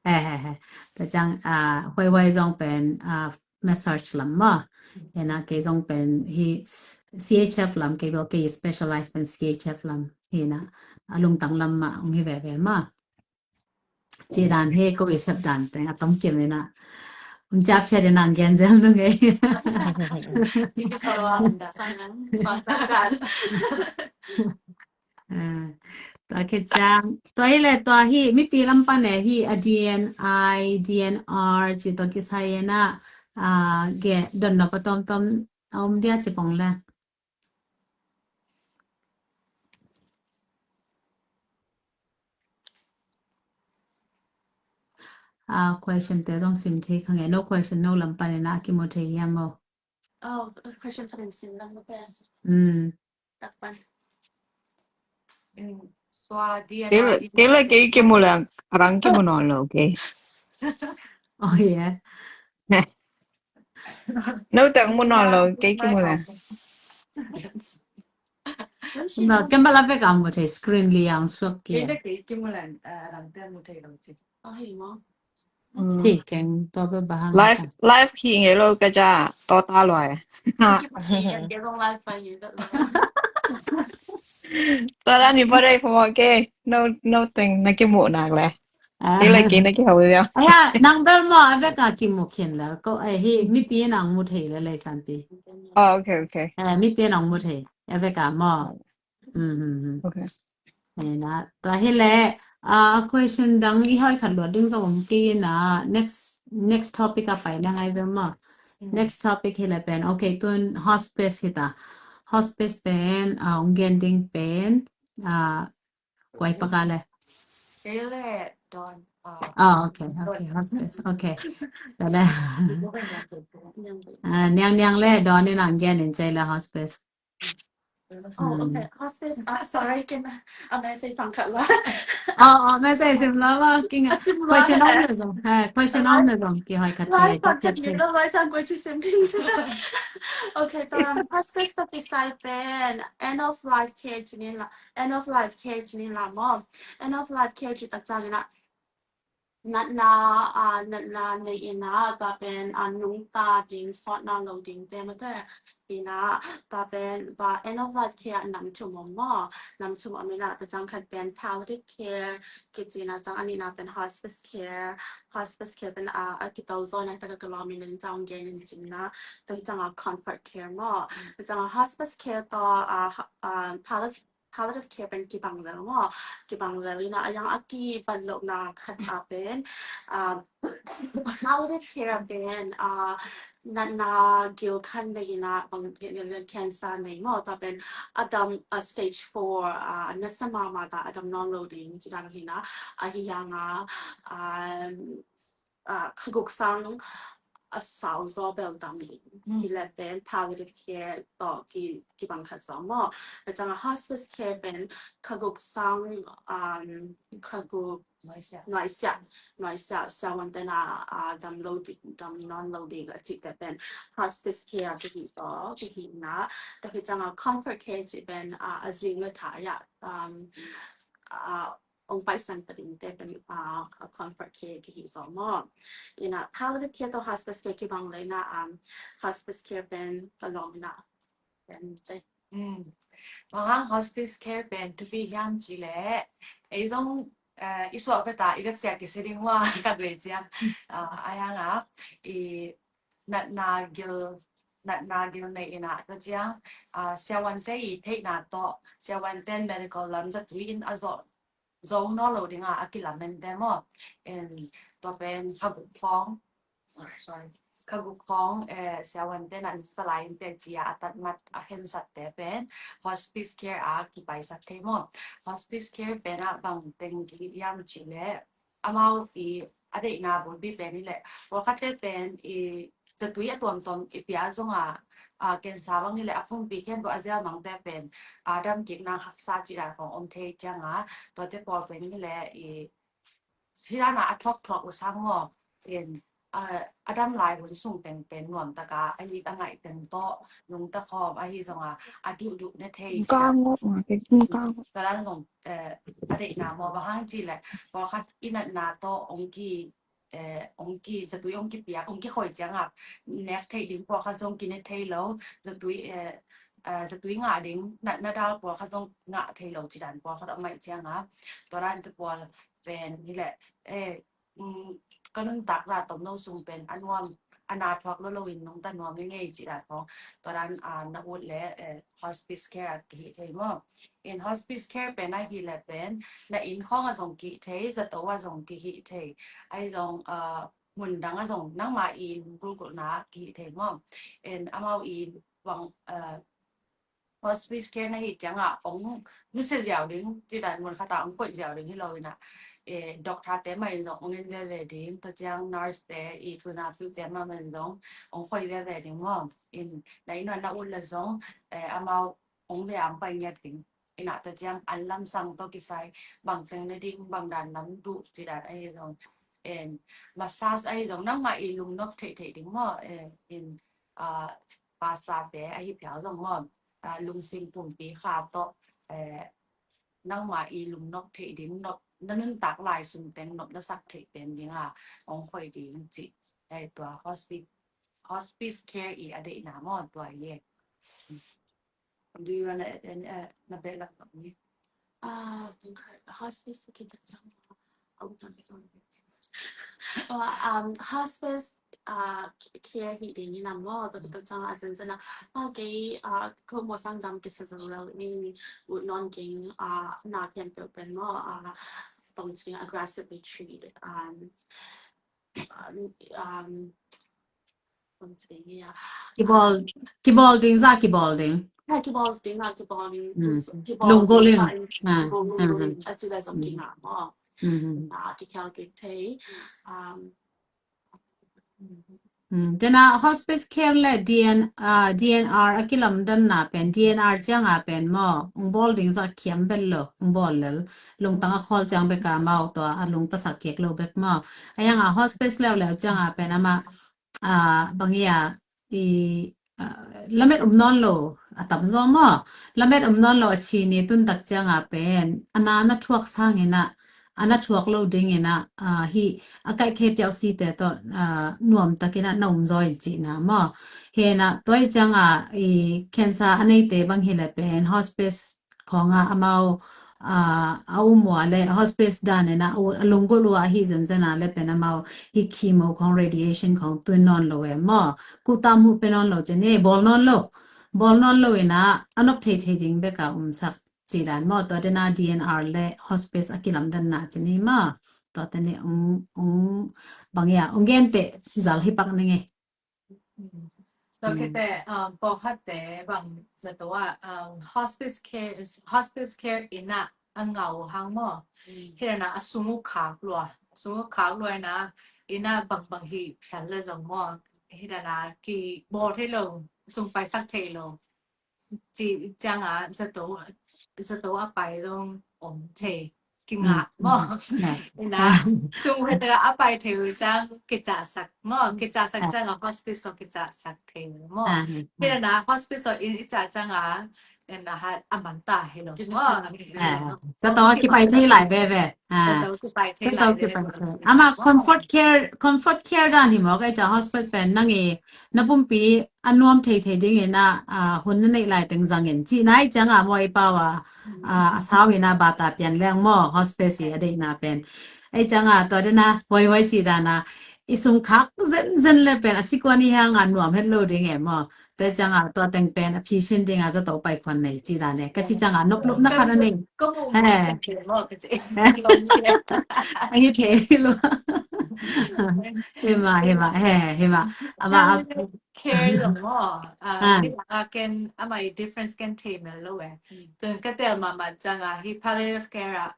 He, he, he. Tua ciang, ah, huaihuai zong pen, ah, massage lam maw. Hi na, kei zong pen hi C H F lam, kei bel kei specialize pen C H F lam hi na, a lungtang lam mah ong hi veve mah. Ci dan hi ko i sep dan teng a tom kim hi na. Ong ciap ciat hi na, gen zel nung ei. Tua khit ciang, tua hi le tua hi mipi lam pan e hi a D N I, D N R ci tua kisai e na, a, ge don nop a tom tom a om dia ci pong le. A, question te zong sim thei kha nge, no question no lam pan e na a kimu thei hiam o. Oh, question pan e sim lam pan. Mm. Kei le kei kimu le a rang kimu nawn lo kei. Oh yeah. No teng mu nawn lo kei kimu le. No, ken bala bek a mu thei screen liang suak kei. Thei keng tua bek bang hang. Live, live hi ngei lo ka ja to ta lua. Tua la ni pa dai pha mo ke. No, no teng na kimu nak le. Kei le kei na kihau dia. Aya, nang bel mo a bek a kimu khin le. Ko, eh, hi mipi nang mu thei le le sanpi. Oh, okay, okay. Eh, mipi nang mu thei. A bek a mo. Mm, mm, mm. Okay. Tua hi le, a, a question dang i hoi khat luat ding zong om kei na, next, next topic a pai na ngai ve ma. Next topic hi le pen, okay, tun hospice hi ta. Hospice pen, a, ong gen ding pen, a, koi paka le. Kei le Don. Oh, okay, okay, hospice, okay. Tua le. A, niang niang le Don in ang gen in cei le hospice. Oh, okay. Hospice, uh, sorry, ken a message pang khat la. Oh, oh, message sim la ma, king a. Question on le zong. Ha, question on le zong. Ki hoi khat. Lai pang khat ni la, lai chang koi chi sim king. Okay, ta hospice ta kisai pen end of life care chi ni la, end of life care chi ni la mo. End of life care chi ta chang ina. Natna, a, natna nei ina, ta pen, a, nungta ding, sawtna lo ding te mate ina, ta pen, ta end of life care nam thum om maw, nam thum om ina, ta chang khat pen palliative care, kici na chang a nihna pen hospice care, hospice care pen, a, a kito zaw na ta ka lawm in chang gen in cing na, ta chang a comfort care maw, ta chang a hospice care ta, a, a, palliative palliative care pen kibang lel maw, kibang lel ina a yang a kiban lohna khat a pen, a, palliative care a pen, a, natna gil khat nei ina bang cancer nei maw, ta pen a dam, a stage four, a, nasa mahmah ta a dam nawn lo ding ci dan hi na, a hi yang a, a, a, khaguk sang a sau zaw bel dam ding. Hi le pen palliative care tawh ki, kibang khat zaw maw. A chang a hospice care pen khaguk sang, um, khaguk nuaisiah, nuaisiah, siavuante na, a, dam lo ding, dam nawn lo ding a cih te pen hospice care kihi zaw, kihi na. Ta hi chang a comfort care cih pen, a, a zing le tha ya, um, a, ong paisan ta ding te pen, a, a comfort care kihi zaw maw. Ina palliative care to hospice care kibang le ina, um, hospice care pen ka lawm ina pen te. Mm. Bang hang hospice care pen thupi hiam ci le, ei zong, eh, i suah ve ta, i ve fiak kisi ding hua ka ve ciang. Ah, a yang a, i natna gil, natna gil nei ina ka ciang, ah, siavuante i theihna tawh, siavuante medical lam zatui in a zawh zo nawn lo ding a, a kilamen te maw. En, tua pen khaguk khawng, sorry, sorry. Khaguk khawng, eh, siavuante na nisa lai in te ci a, a tatmat, a khensat te pen hospice care a kipaisak thei maw. Hospice care pen a bang teng kihiam ci le, amau i a deihna bulpi pen hi le, pawlkhatte pen i zatui a tuamtuam i pia zong a, a, cancer bang hi le a pumpi khempeuh a ziau mangte pen, a, dam kik nang haksa ci dan kong om thei ciang a, tuate pawl pen hi le i, hi dan a a thuaktuak uh sang maw, in, a, a dam lai hun sung teng pen nuam taka a it a ngaih teng tawh nungta khawm ahi zong a, a duhduh ne thei ci dan. Tua dan zong, eh, a deihna maw, bang hang ci le pawlkhat i natna tawh ong ki eh, ong ki, zatui ong kipiak, ong kikhoi ciangah nek theih ding pawlkhat zong kine thei lo, zatui, eh, eh, zatui ngah ding, na, na dal pawlkhat zong ngah thei lo, ci dan pawlkhat a om ahih ciangah, tua dan te pawl pen hi leh, eh, um, ka nuntak ra tomno sung pen a nuam, a na thuak lo lo in nungta nuam ngei ngei ci dan khawng, tua dan, ah, na ut le, eh, hospice care a kihih thei maw. In hospice care pen ahih leh pen na inn khawng ah zong kihih thei, zato ah zong kihih thei, ahi zong, ah, mun dang ah zong nangma inn gulgulhna kihih thei maw. In amau inn bang, ah, hospice care na hih ciangah ong nusia ziau ding, ci dan mun khat ah ong koih ziau ding hi lo in ah, eh, doctor te mah in zong ong en veve ding, tua ciang nurse te, i tuna piu te mah mah in zong ong khoi veve ding maw. In na inn ah na ut le zong, eh, amau ong vei ong pai ngiat ding. In ah tua ciang an lamsang tawh kisai bang teng ne ding, bang dan lam duh, ci dan ahi zong, in massage ahi zong nangma i lungnop theih theih ding maw. Eh, in, ah, pasta te ahi phial zong maw, ah, lungsim pumpi kha tawh, eh, nangma i lungnop theih ding, nop, na nuntak lai sung teng nop na sak theih pen ding a ong khoi ding ci. Eh, tua hospice, hospice care i a deihna maw, tua hi e. Do you wanna add any, uh, na behlap ni? Ah, hospice, okay, that's all. Oh, um, hospice, uh, care hi ding in a maw, tua, tua ciang a zenzen a, ah, kei, uh, ko maw sang dam kisa zo lel in, ut nawn keng, uh, na khempeuh pen maw, uh, bang ci aggressively treat, um, um, um, bang ci, yeah. Kibawl, kibawl ding, za kibawl ding. Yeah, kibawl ding, ah, kibawl ding. Mm. Kibawl lunggulh ding, ding. Ah, lunggulh ah, ding, ah, a ci lai zong, mm, kingah maw. Mm. Ah, kikhel kik thei. Um, mm. Mm, tena hospice care le D N, ah, D N R a kilamdanna pen, D N R cianga pen maw, ong bawl ding zah khiam bel lo, ong bawl lel. Lungtang a khawl ciang bek a maw, tua a lungtasak kik lo bek maw. A ianga hospice leuleu cianga pen ama, ah, bang ia, i, ah, lamet um nawn lo a tamzaw maw. Lamet um nawn lo a chin i tuntak cianga pen, a na na thuak sangin ah, a na thuak lo dingin ah, ah, hih a kaihkhe piauh site tawh, ah, nuamtakin ah na um zaw in cihna maw. Hena tua i cianga i cancer a neite bang hi le pen hospice khawngah amau, ah, a um ua le hospice dan in ah a lunggulh ua ahi zenzen a le pen amau hih chemo khawng, radiation khawng tun nawn lo e maw. Kuta muh pe nawn lo cin e, bawl nawn lo. Bawl nawn lo in ah a nop thei thei ding bek a umsak. Ci dan maw, tua tena D N R le hospice a kilamdanna ci ni maw. Tua tena ong, ong, bang ia, ong gente zal hi pak ning e. Tua khete, um, pawlkhatte bang zato ah, um, hospice care, hospice care in ah a ngau hang maw. Hi dan a a sung uh khak lua, a sung uh khak lua in ah, in ah bang bang hi phial le zong maw. Hi dan a kibawl thei lo, sung paisak thei lo. Ci cianga zato, zato a pai zong om thei, kingah maw. Ina sung heta a pai thei uh ciang kicahsak maw, kicahsak cianga hospice tawh kicahsak thei maw. Hina hospice tawh i cah cianga ina hat a manta hi lo maw. Zato a kipai thei lai veve. Zato kipai thei lai veve. Ama comfort care, comfort care dan hi maw, ka i cah hospice pen nang i na pumpi a nuam thei thei dingin ah, ah, hun na neih lai teng zangin cihna i cianga maw, i pau a, ah, a sau in ah bata pian leng maw, hospice i a deihna pen. I cianga tua dena huai huai ci dan a i sung khak zenzen le pen a sikuan i hanga nuam het lo ding e maw. Tua cianga tua teng pen a phisin dinga zato pai khuan nei ci dan e. Ka ci cianga nop lupna khat a nei. He. Ahi thei lo. Hima, hima, he, hima. Ama, a care zong maw. Ah, ah, ken ama i difference ken thei mel lo e. Tun ka tel mahmah cianga hi palliative care ah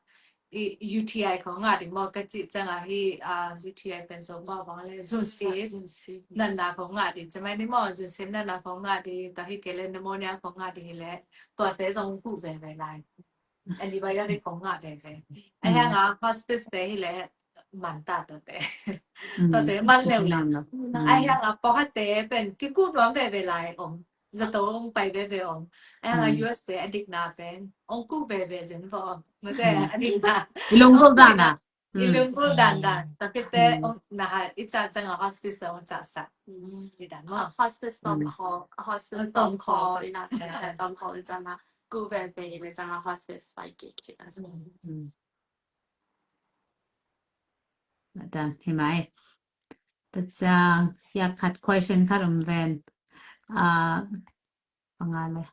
i U T I khawng ngah ding maw, ka cih cianga hi, ah, U T I pen Zopau bang le zunsip natna khawng ngah ding, ci mai ni maw, zunsip natna khawng ngah ding, tua hi kei le pneumonia khawng ngah ding hi le, tuate zong kuh veve lai. Antibiotic khawng ngah veve. A hianga hospice te hi le man ta tuate. Tuate man leu lai. A hianga pawlkhatte pen kikuh nuam veve lai om. Zato ong pai veve om. A hianga U S te a dikna pen ong kuh veve zen vo om. Mate a dikna. I lunggulh dan a. I lungkul dandan. Tapi te, na ha, i ca cang a hospice a ong ca sa. I dan mo. Hospice tom call, hospice tom call, ina te tom call i cang a ku ve ve i cang a hospice pai ki ci. Dan hi mai. Ta cang ya khat question khat om ven. A, panga le.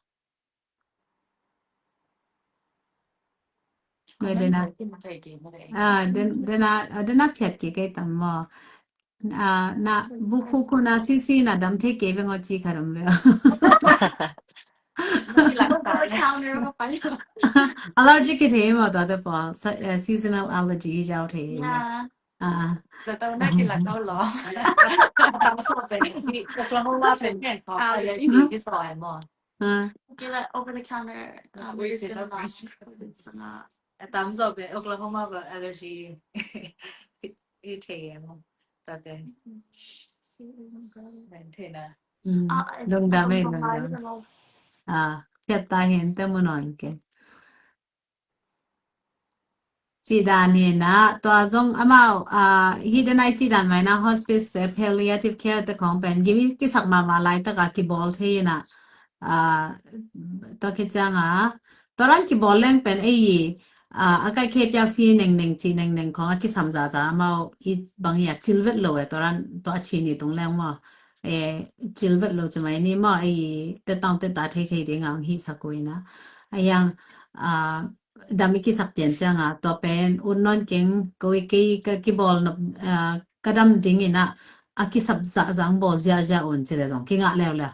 Ngai dena. A, den, dena, a, dena phiat ki kei tam mo. A, na, bu ku ku na sisi na dam thei kei ve ngo ci khat om ve. Allergy ki thei mo ta te pawl. Seasonal allergy jau thei mo. A. Za tau na ki lak kau lo. Tam so pen ki Oklahoma pen allergy ki so ai mo. Ki la over the counter medicine la. Tam so pen Oklahoma pen allergy i thei ai mo. Ta pen. Pen thei na. Lungdam e, lungdam. A, phiat ta hen te mu non ke. Ci dan hi na, tua zong amau, a, hi dan ai ci dan mai na hospice te palliative care te khong pen gimi kisak mama lai taka kibawl thei na, a, tua ki ciang a, tua ran kibawl leng pen ei, a, a kai khe piak si neng neng ci neng neng khong a kisam za za amau i bang i a cil vet lo e, tua ran tua a ci ni tung leng mo. E, cil vet lo ci mai ni mo, ei, te tang te ta thei thei ding a hong hi sa ko i na. A yang, a, dam i kisak pian ciang a, tua pen un non keng ko i kei ka kibawl nop, a, ka dam ding i na, a kisap zah zang bawl zia zia un ci le zong kingah leu leu.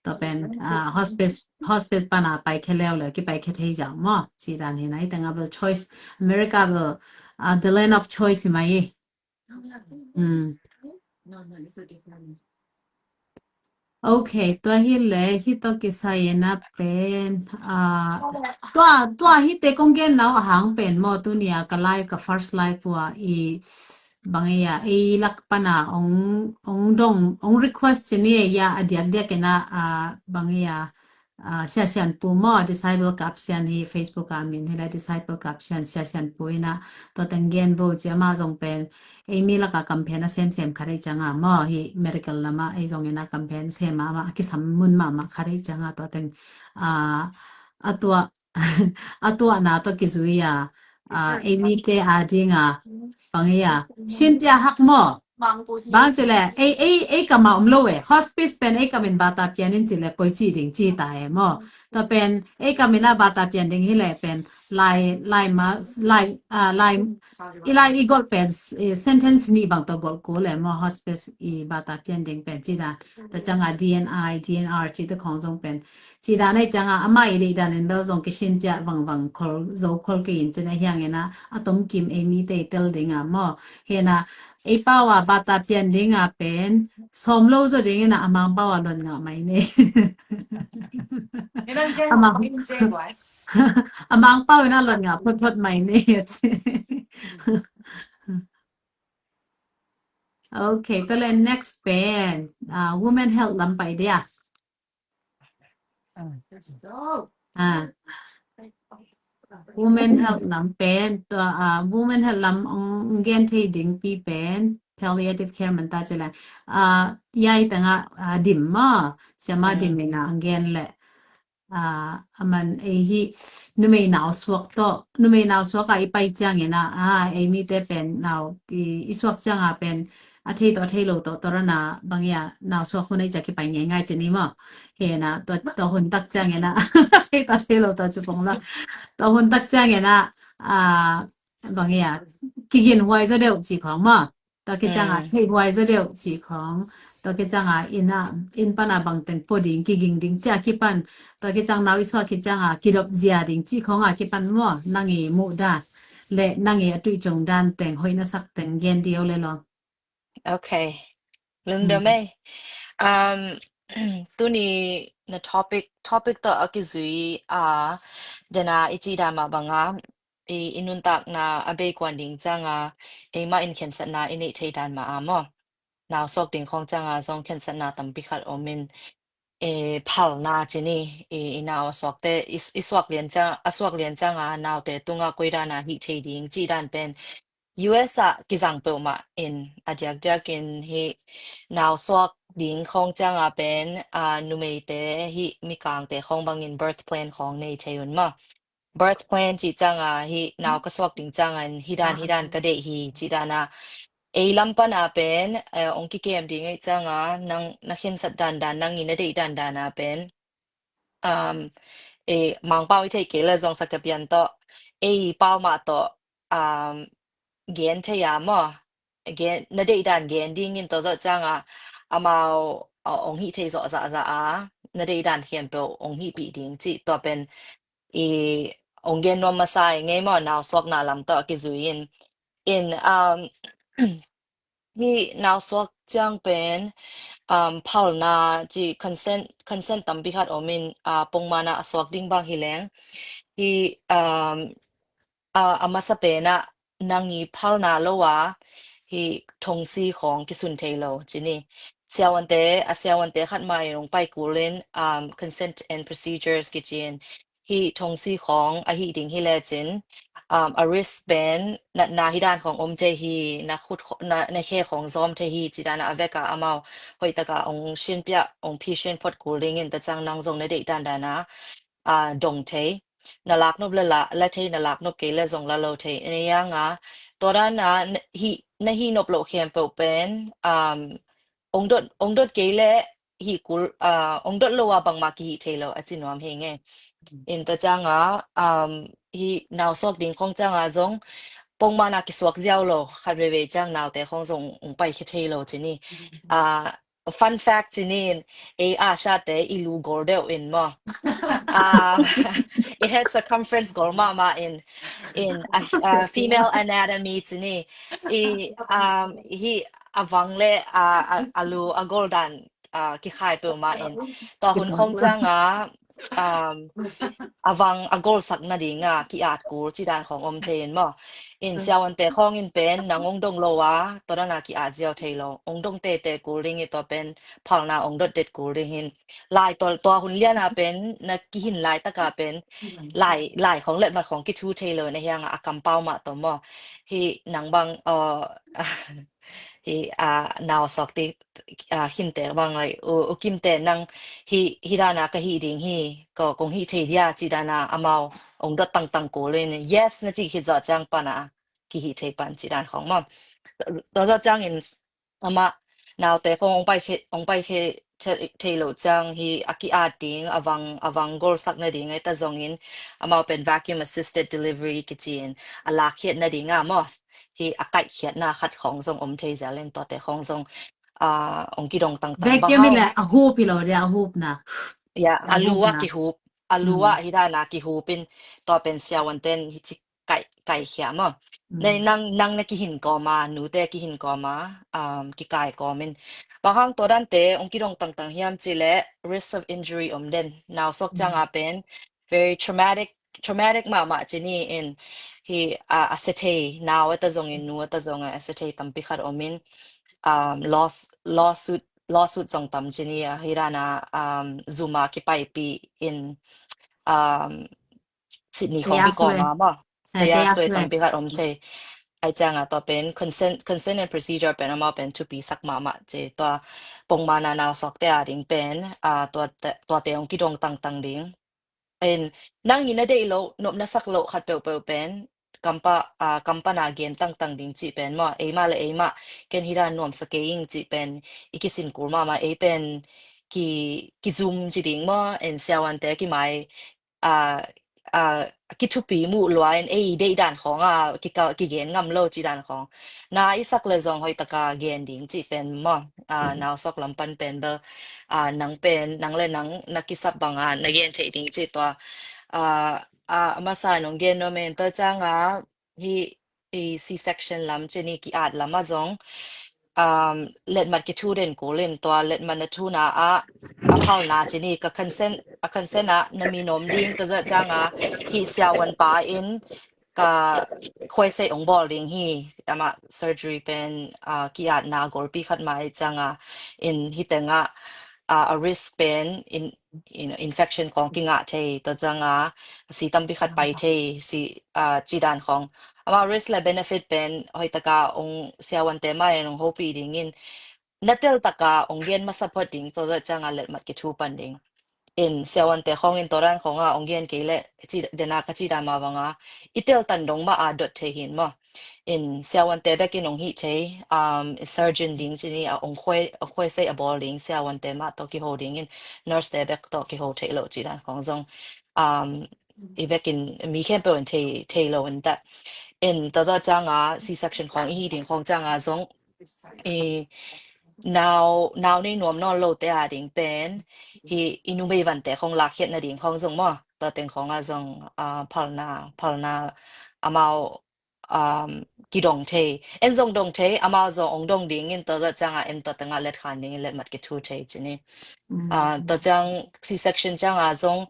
Tua pen, a, hospice, hospice pana pai khe leu leu, ki pai khe thei zang mo, ci dan hi na, i teng a bel choice, America bel, a, the land of choice hi mai i. Mm. Okay, tua hi le, hi tua kisai na pen, a, tua, tua hi te kong gen nau a hang pen mo, tu ni a ka live, ka first live pua i bang e a, ei lak pana ong, ong dong, ong request ci ni e a, a diak diak e na, a, bang e a, a, Sia Sian Pu mo, Disciple Kap Sian hi Facebook a min hi la Disciple Kap Sian, Sia Sian Pu i na, tua teng gen bo ci ama zong pen, ei mi laka campaign a sem sem kha dei ciang a mo, hi medical lama, ei zong i na campaign sem ama, a kisam mun mama kha dei ciang a, tua teng, a, a tua, a tua na tua kizui a, a, ei mi te a ding a, bang e a, sin tia hak mo, bang ci le, ei, ei, ei kama om lo e. Hospice pen ei kamin bata pian in ci le koi ci ding ci ta e mo. Ta pen ei kamin a bata pian ding hi le pen lai, lai ma, lai, a, lai, i lai i gol pen, e, sentence ni bang to gol ko le mo hospice i bata pian ding pen ci da. Ta ciang a D N I, D N R ci ta khong zong pen. Ci dan ei ciang a ama i dei dan in bel zong kisin tia vang vang khol, zo khol kei in ci na hiang e na. A tom kim ei mi te i tel ding a mo. He na, ei pau a bata pian ding a pen, som lo zo ding in a amang pau a lon nga mai ne. Amang, amang pau in a lon nga phot phot mai ne. Okay, tua le next pen, a, women health lam pai dia. A, women health lam pen, tua, a, women health lam ong, ong gen thei ding pi pen, palliative care man ta ci le. A, yai tanga, a, dim ma, siama dim ina ong gen le. A, aman ei hi numei nau suak to, numei nau suak a i pai ciang ina, a, ei mi te pen nau i, i suak ciang a pen, a thei to, a thei lo to, to rana bang ia, nau suak hun ei cia kipai ngei ngai ci ni mo. He na, to, to hun tak ciang ina, a thei to, a thei lo to cu pong lo. To hun tak ciang ina, a, bang ia, kigin huai zo deuh ci khong mo. To ki ciang a, thei huai zo deuh ci khong. To ki ciang a, ina, in pan a bang teng po ding, kiging ding cia kipan. To ki ciang nau i suak ki ciang a, kidop zia ding ci khong a kipan mo. Nang i muh dan. Le nang i a tuih cong dan teng, hoih na sak teng, gen dio le lo. Okay. Lungdam ei. Um, tuni na topic, topic to a kizui a, dena i ci dan ma bang a, i, i nuntakna a bei kuan ding ciang a, ei ma in khensatna i neih thei dan ma a mo. Nau suak ding khong ciang a zong khensatna tampi khat om in, e, phalna ci ni, i, i nau a suak te, i, i suak lian ciang, a suak lian ciang a, nau te tung a koi dan a hih thei ding, ci dan pen, U S ah kizang peuhmah in a diakdiak in hih nausuak ding khawng cianga pen, aa, numeite hih mikangte khawng bangin birth plan khawng nei thei un maw. Birth plan cih cianga hih nau ka suak ding cianga in hih dan hih dan ka deih hi cih dana ei lam pana pen, eh, ong kikem ding ei cianga nang na khensat dandan nang i na deih dandana pen, um, eh, Mangpau i theih kei le zong Sakapian tawh ei pau mah tawh, um, gen thei a maw. Gen, na deih dan gen dingin tawh zawh cianga amau, uh, ong hih thei zawh zahzah a na deih dan khempeuh ong hihpih ding cih tua pen i ong gen nuam masa i ngei maw, nausuakna lam tawh a kizui in. In, um, hih nausuak ciang pen, um, phalna ci consent, consent tampi khat om in, uh, pongmana a suak ding bang hi leng. Hih, um, uh, a masa penah nang i phalna lo a hih thongsi khawng kisun thei lo ci ni. Siavuante, a siavuante khat mah in ong pai kul in, um, consent and procedures kici in hih thongsi khawng a hih ding hi lecin, um, a risk pen natna hi dan khawng om thei hi, na khut khaw-, na, na khe khawng zawm thei hi ci dana a veka amau hoih taka ong shinpiah ong phishin phot kul dingin ta ciang nang zong na deih dandana, aa, dong thei. Na laknop le la, la thei, na laknop kei le zong la lo thei. Ina ianga tua dana na hih, na hih nop loh khempeuh pen, um, ong dot, ong dot kei le hih kul, aa, ong dot lo a bangmah kihih thei lo a ci nuam hi ngei. In ta cianga, um, hih nausuak ding khawng cianga zong pongmana kisuak ziau lo khat veivei ciang naute khawng zong ong pai khia thei lo ci ni. Aa, fun fact ci ni in, ei a siate i lu gol deuh in maw. Um, i head circumference gol mahmah in, in a, a female anatomy ci ni. I, um, hih a vang le a, a, a lu a gol dan, uh, kikhai peuhmah in. Tua hun khawng cianga, um, a vang a golsak nadinga ki-at kul ci dan khawng om thei in maw. In siavuante khawng in pen nang ong dong lo a tua dana ki-at ziau thei lo. Ong dong tete kul ding i tua pen phalna ong dot det kul ding hin. Lai tua, tua hun liana pen na kihin laitaka pen lai, lai khawng letmat khawng kithu thei lo na hianga a kampau mah tawh maw. Hih nang bang, uh, hih, ah, nausuak ti, ah, khinte bang lai, u, u Kimte nang hih, hih dana ka hih ding hi, ko, kong hih thei dia ci dana amau ong dot tangtang kul in, yes na ci khit zawh ciang pana kihih thei pan ci dan khawng maw. Tua zawh ciangin amah naute khawng ong pai khia, ong pai khia thei, thei lo ciang hih a ki-at ding, a vang, a vang golsak nading ei ta zongin amau pen vacuum assisted delivery kici in a lakkhiat nadinga maw. Hih a kaihkhiatna khat khawng zong om thei zel in tuate khawng zong, ah, ong kidong tangtang bang hau. Vacuum in le a hup hi lo dia, a hupna. Ya, a lu ah kihup, a lu ah hih dana kihup in tua pen siavuanten hih ci kai, kaikhia maw. Nei nang, nang na kihin kawma, nute kihin kawma, um, kikai kawmin. Bang hang tua dante ong kidong tangtang hiam ci le risk of injury om den. Nausuak cianga pen very traumatic, traumatic mahmah ci ni in hih, ah, a sia thei, nau a ta zongin, nu a ta zongin a sia thei tampi khat om in, um, laws-, lawsuit, lawsuit zong tam ci ni a, hih dana, um, Zoom a kipaipih in, um, Sydney khawng kikawma maw. Taya sui tampi khat om thei. Ai cianga tua pen consent, consent and procedure pen amau pen thupi sak mahmah ci. Tua pongmana nausuakte a ding pen, ah, tua te, tuate ong kidong tangtang ding. In nang i na deih loh, nop na sak loh khat peuhpeuh pen kampa, ah, kampana gen tangtang ding cih pen maw. Eimah le eimah ken hih dan nuamsa kei ing cih pen i kisin kul mahmah, ei pen ki, kizum ci ding maw. In siavuante kimai, ah, ah, kithupi muh lua in ei deih dan khawng a kika, kigen ngam lo ci dan khawng. Na i sak le zong hoih taka gen ding cih pen maw. Ah, nausuak lam pan pen bel, ah, nang pen, nang le nang na kisap banga na gen theih ding cih tua. Ah, ah, a masa nong gen nuam in tua cianga hih, hih C-section lam ci ni ki-at lam a zong, um, letmat kithu den kul in tua letmat na thuna ah a phalna ci ni ka consent, a consent ah na min om ding tua zawh cianga hih siavuan pa in ka khuaiseih ong bawl ding hi. Amah surgery pen, ah, ki-atna golpi khat mah ei cianga in hih tengah, ah, a risk pen in, in, infection khawng kingah thei, tua cianga si tampi khat pai thei, si, ah, ci dan khawng Amau risk le benefit pen hoih taka ong siavuante mai ong hopih dingin na tel taka ong gen masa phot ding, tua zawh cianga letmat kithu pan ding. In siavuante khong in tua dan khonga ong gen kei le ci dena ka ci dan ma banga i tel tan dong ma a dot thei hin maw. In siavuante bek in ong hih thei, um, surgeon ding cini a ong khuai, ong khuai sei a bawl ding siavuante ma tawh kiho dingin nurse te bek tawh kiho thei lo ci dan khong zong, um, i vekin mi khempeuh in thei, thei lo in ta. In tua zawh cianga C-section khong i hih ding khong cianga zong i nau, nau nei nuam nawn lo te a ding pen hi i numei vante khong lakkhiat na ding khong zong maw. Tua teng khonga zong, ah, phalna, phalna amau, um, kidong thei. En zong dong thei, amau zong ong dong dingin tua zawh cianga en tua tenga let khan dingin letmat kithu thei cini. Ah, tua ciang C-section cianga zong,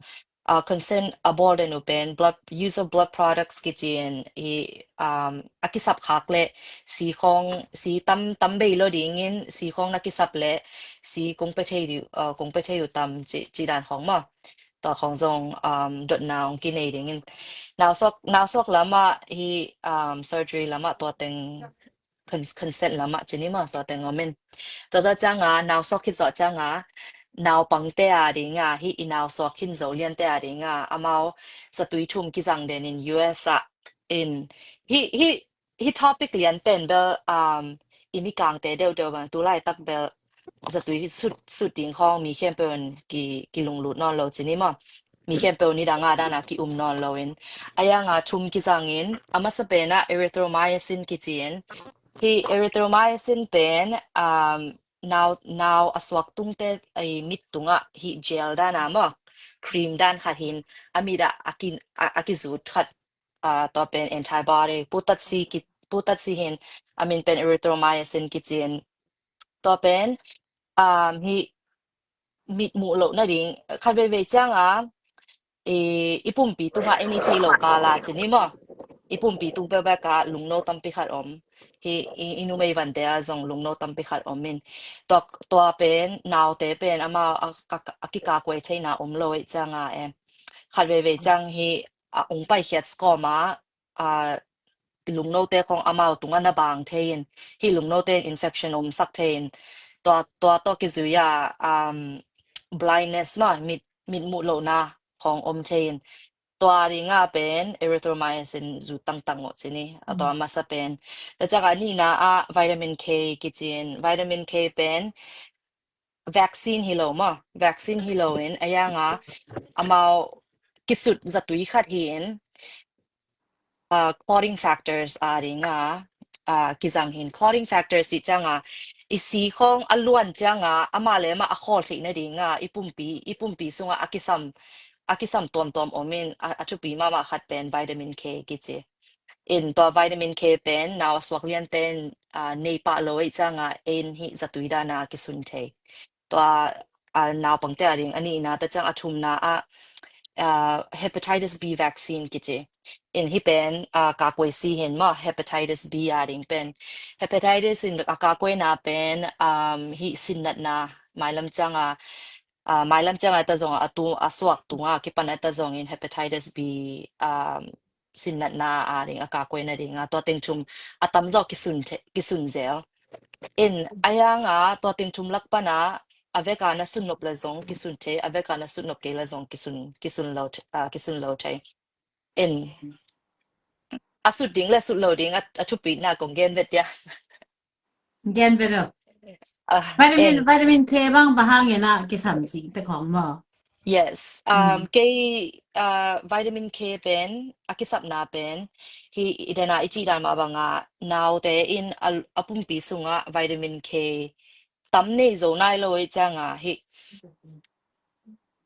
ah, consent a bawl den uh pen blood, use of blood products kici in hi, um, a kisap khak le si khong, si tam, tam bei lo dingin si khong na kisap le si kong pe thei di, ah, kong pe thei uh tam ci, ci dan khong maw. Tua khong zong, um, dotna ong kinei dingin. Nau suak, nau suak lama hi, um, surgery lama tua teng con-, consent lama cini maw tua teng om in. Tua zawh cianga nau suak khit zawh cianga naupangte a dinga hi i nau suak khin zo liante a dinga amau zatui thum kizang den in U S a in hi, hi, hi topic lian pen bel, um, i Mikangte deuhdeuh bang tu laitak bel zatui sut, sut ding khong mi khempeuh in ki, kilunglut nawn lo cini maw. Mi khempeuh nidanga dana ki um nawn lo in. A yanga thum kizangin, a masa pena erythromycin kici in. Hi erythromycin pen, um, nau, nau a suak tungte, ai, mit tunga hi gel dana maw, cream dan khat hin, a mit a, a kin, a, a kizut khat, ah, tua pen antibody, putatsi ki, putatsi hin, a min pen erythromycin kici in. Tua pen, um, hi mit muh loh nading, khat veivei cianga, i, i pumpi tunga i ni thei lo kala cini maw. I pumpi tung peuhpeuh ka lungno tampi khat om. Hi i, i numei vante a zong lungno tampi khat om in. Tua, tua pen, naute pen, amau a, a, a kikakuai theina om lo ei cianga e. Khat veivei ciang hi, a, ong paikhiat skawma, a, lungnote khong amau tunga na bang thei in, hi lungnote in infection om sak thei in, tua, tua tawh kizui a, um, blindness maw, mit, mit muh lohna khong om thei in, tua dinga pen erythromycin zu tangtang ngawh cini, a tua masa pen. Tua cianga nihna a vitamin K kici in, vitamin K pen vaccine hi lo maw, vaccine hi lo in, a yanga amau kisut zatui khat hi in, ah, clotting factors a dinga, ah, kizang hin. Clotting factors i cianga, i si khong a luan cianga, ama le ama a khawl theih nadinga, i pumpi, i pumpi sunga a kisam, a kisam tuamtuam om in, a, a thupi mahmah khat pen vitamin K kici. In tua vitamin K pen, nau a suak liante in, ah, nei pah lo ei cianga, en hi zatui dana kisun thei. Tua, ah, naupangte a ding, a nihna ta ciang a thumna a, ah, hepatitis B vaccine kici. In hi pen, ah, kakuai si hin maw, hepatitis B a ding pen. Hepatitis in a kakuaina pen, um, hi sinnatna, mailam cianga, ah, mailam cianga ta zonga a tu, a suak tunga, kipan a ta zongin hepatitis B, um, sinnatna a ding, a kakuaina dinga, tua teng thum a tamzaw kisun the, kisun zel. In, a yanga, tua teng thum lak pana, a veka na sunnop la zong kisun thei, a veka na sunnop kei la zong kisun, kisun lo the, ah, kisun lo thei. In, a sut ding le sut lo ding, a, a thupitna kong gen vet dia. Gen vet lo. Ah, vitamin, en. Vitamin K bang bang hangin a kisam ci te khong maw. Yes. Um, kei, uh, vitamin K pen, a kisapna pen, hi i dena i ci dan ma banga, naute in a, a pumpi sunga vitamin K tam nei zo nai lo i cianga hi.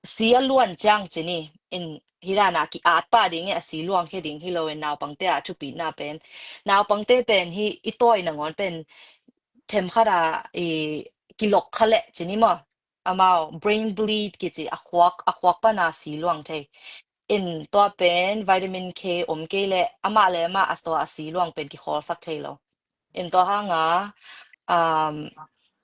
Si a luan ciang cini, in hi dana ki at pa ding i a si luang he ding hi lo in naupangte a thupitna pen. Naupangte pen hi i tawi nangawn pen them khat a i kilok kha le cini maw. Amau brain bleed kici a khuak, a khuak pana si luang thei. In tua pen vitamin K om kei le ama le ama a tua a si luang pen kikhawl sak thei lo. In tua hanga, um,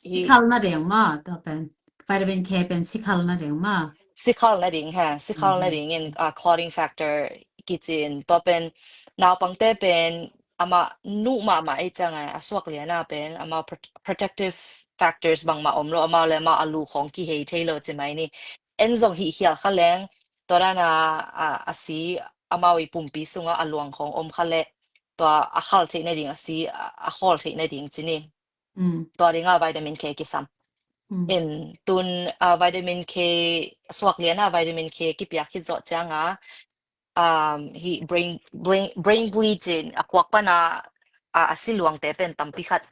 hi sikhal na ding ma, tua pen. Vitamin K pen sikhal na ding ma. Sikhal na ding ha, sikhal na ding in, uh, clotting factor kici in. Tua pen naupangte pen amah nuh mahmah ei cianga a suak liana pen amau protective factors bangmah om lo, amau le amau a lu khong kihei thei lo ci mai ni. En zong hih khial kha leng tua dana a si amau i pumpi sunga a luang khong om kha le tua a khal theih nading a si a khawl theih nading ci ni. Tua dinga vitamin K kisam. In tun vitamin K suak liana vitamin K kipiak khit zawh cianga hi brain bleaching a kuak pana a si luangte pen tampi khat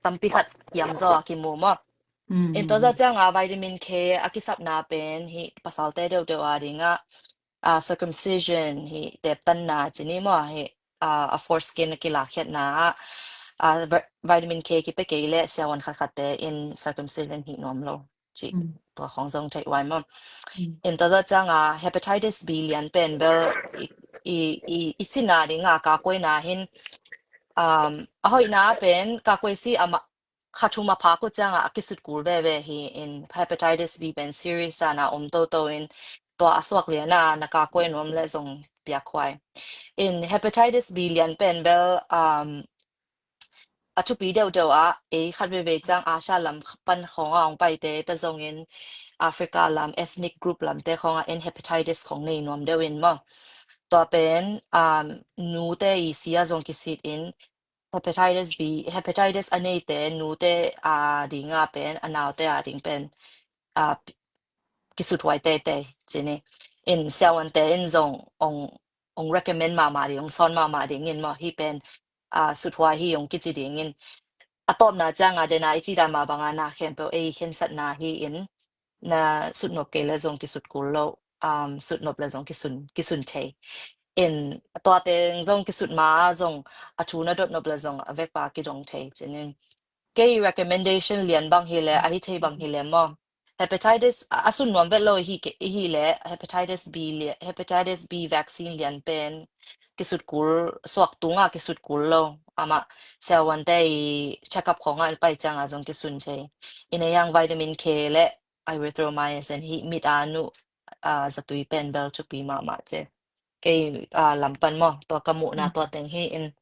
tampi khat hiam zaw a kimu maw. In tua zawh cianga vitamin K a kisapna pen hi pasalte deuhdeuh a dinga circumcision hi teptanna ci ni maw hi a foreskin a kilakhiatna ah vitamin K kipia kei le siavuan khatkhatte in circumcision hi nuam lo ci tua khong zong theih uai maw. In tua zawh cianga hepatitis B lian pen bel i sina dinga kakuaina hin a hoihna pen kakuai si a kha thum a phak uh cianga a kisut kul veve hi in hepatitis B pen serious ana om toto in tua a suak liana na kakuai nuam le zong piakhuai. In hepatitis B lian pen bel a thupi deuhdeuh ah ei khat veivei ciang Asia lam pan khonga ong paite ta zongin Africa lam ethnic group lamte khonga in hepatitis khong nei nuam deuh in maw. Tua pen nute i sia zong kisit in hepatitis B hepatitis a neite nute a dinga pen a naute a ding pen kisuthuai teitei ci ni. In siavuante in zong ong recommend mahmah ding ong sawn mahmah ding in maw hi pen suthuai hi ong kici ding in a tawpna cianga dena i ci dan mah banga na khempeuh ei khensatna hi in na sutnop kei le zong kisut kul lo sutnop le zong kisun kisun thei. In tua teng zong kisut ma zong a thu na dot nop le zong a vekpa kidong thei ci ni. Kei recommendation lian bang hi le a hi thei bang hi le maw hepatitis a sun nuam vet lo hi le hepatitis B le hepatitis B vaccine lian pen kisut kul suak tunga kisut kul lo amah siavuante i check up khonga in pai cianga zong kisun thei. In a yang vitamin K le erythromycin hi mit a nuh zatui pen bel thupi mahmah ce. Kei lam pan maw tua ka muhna tua teng hi in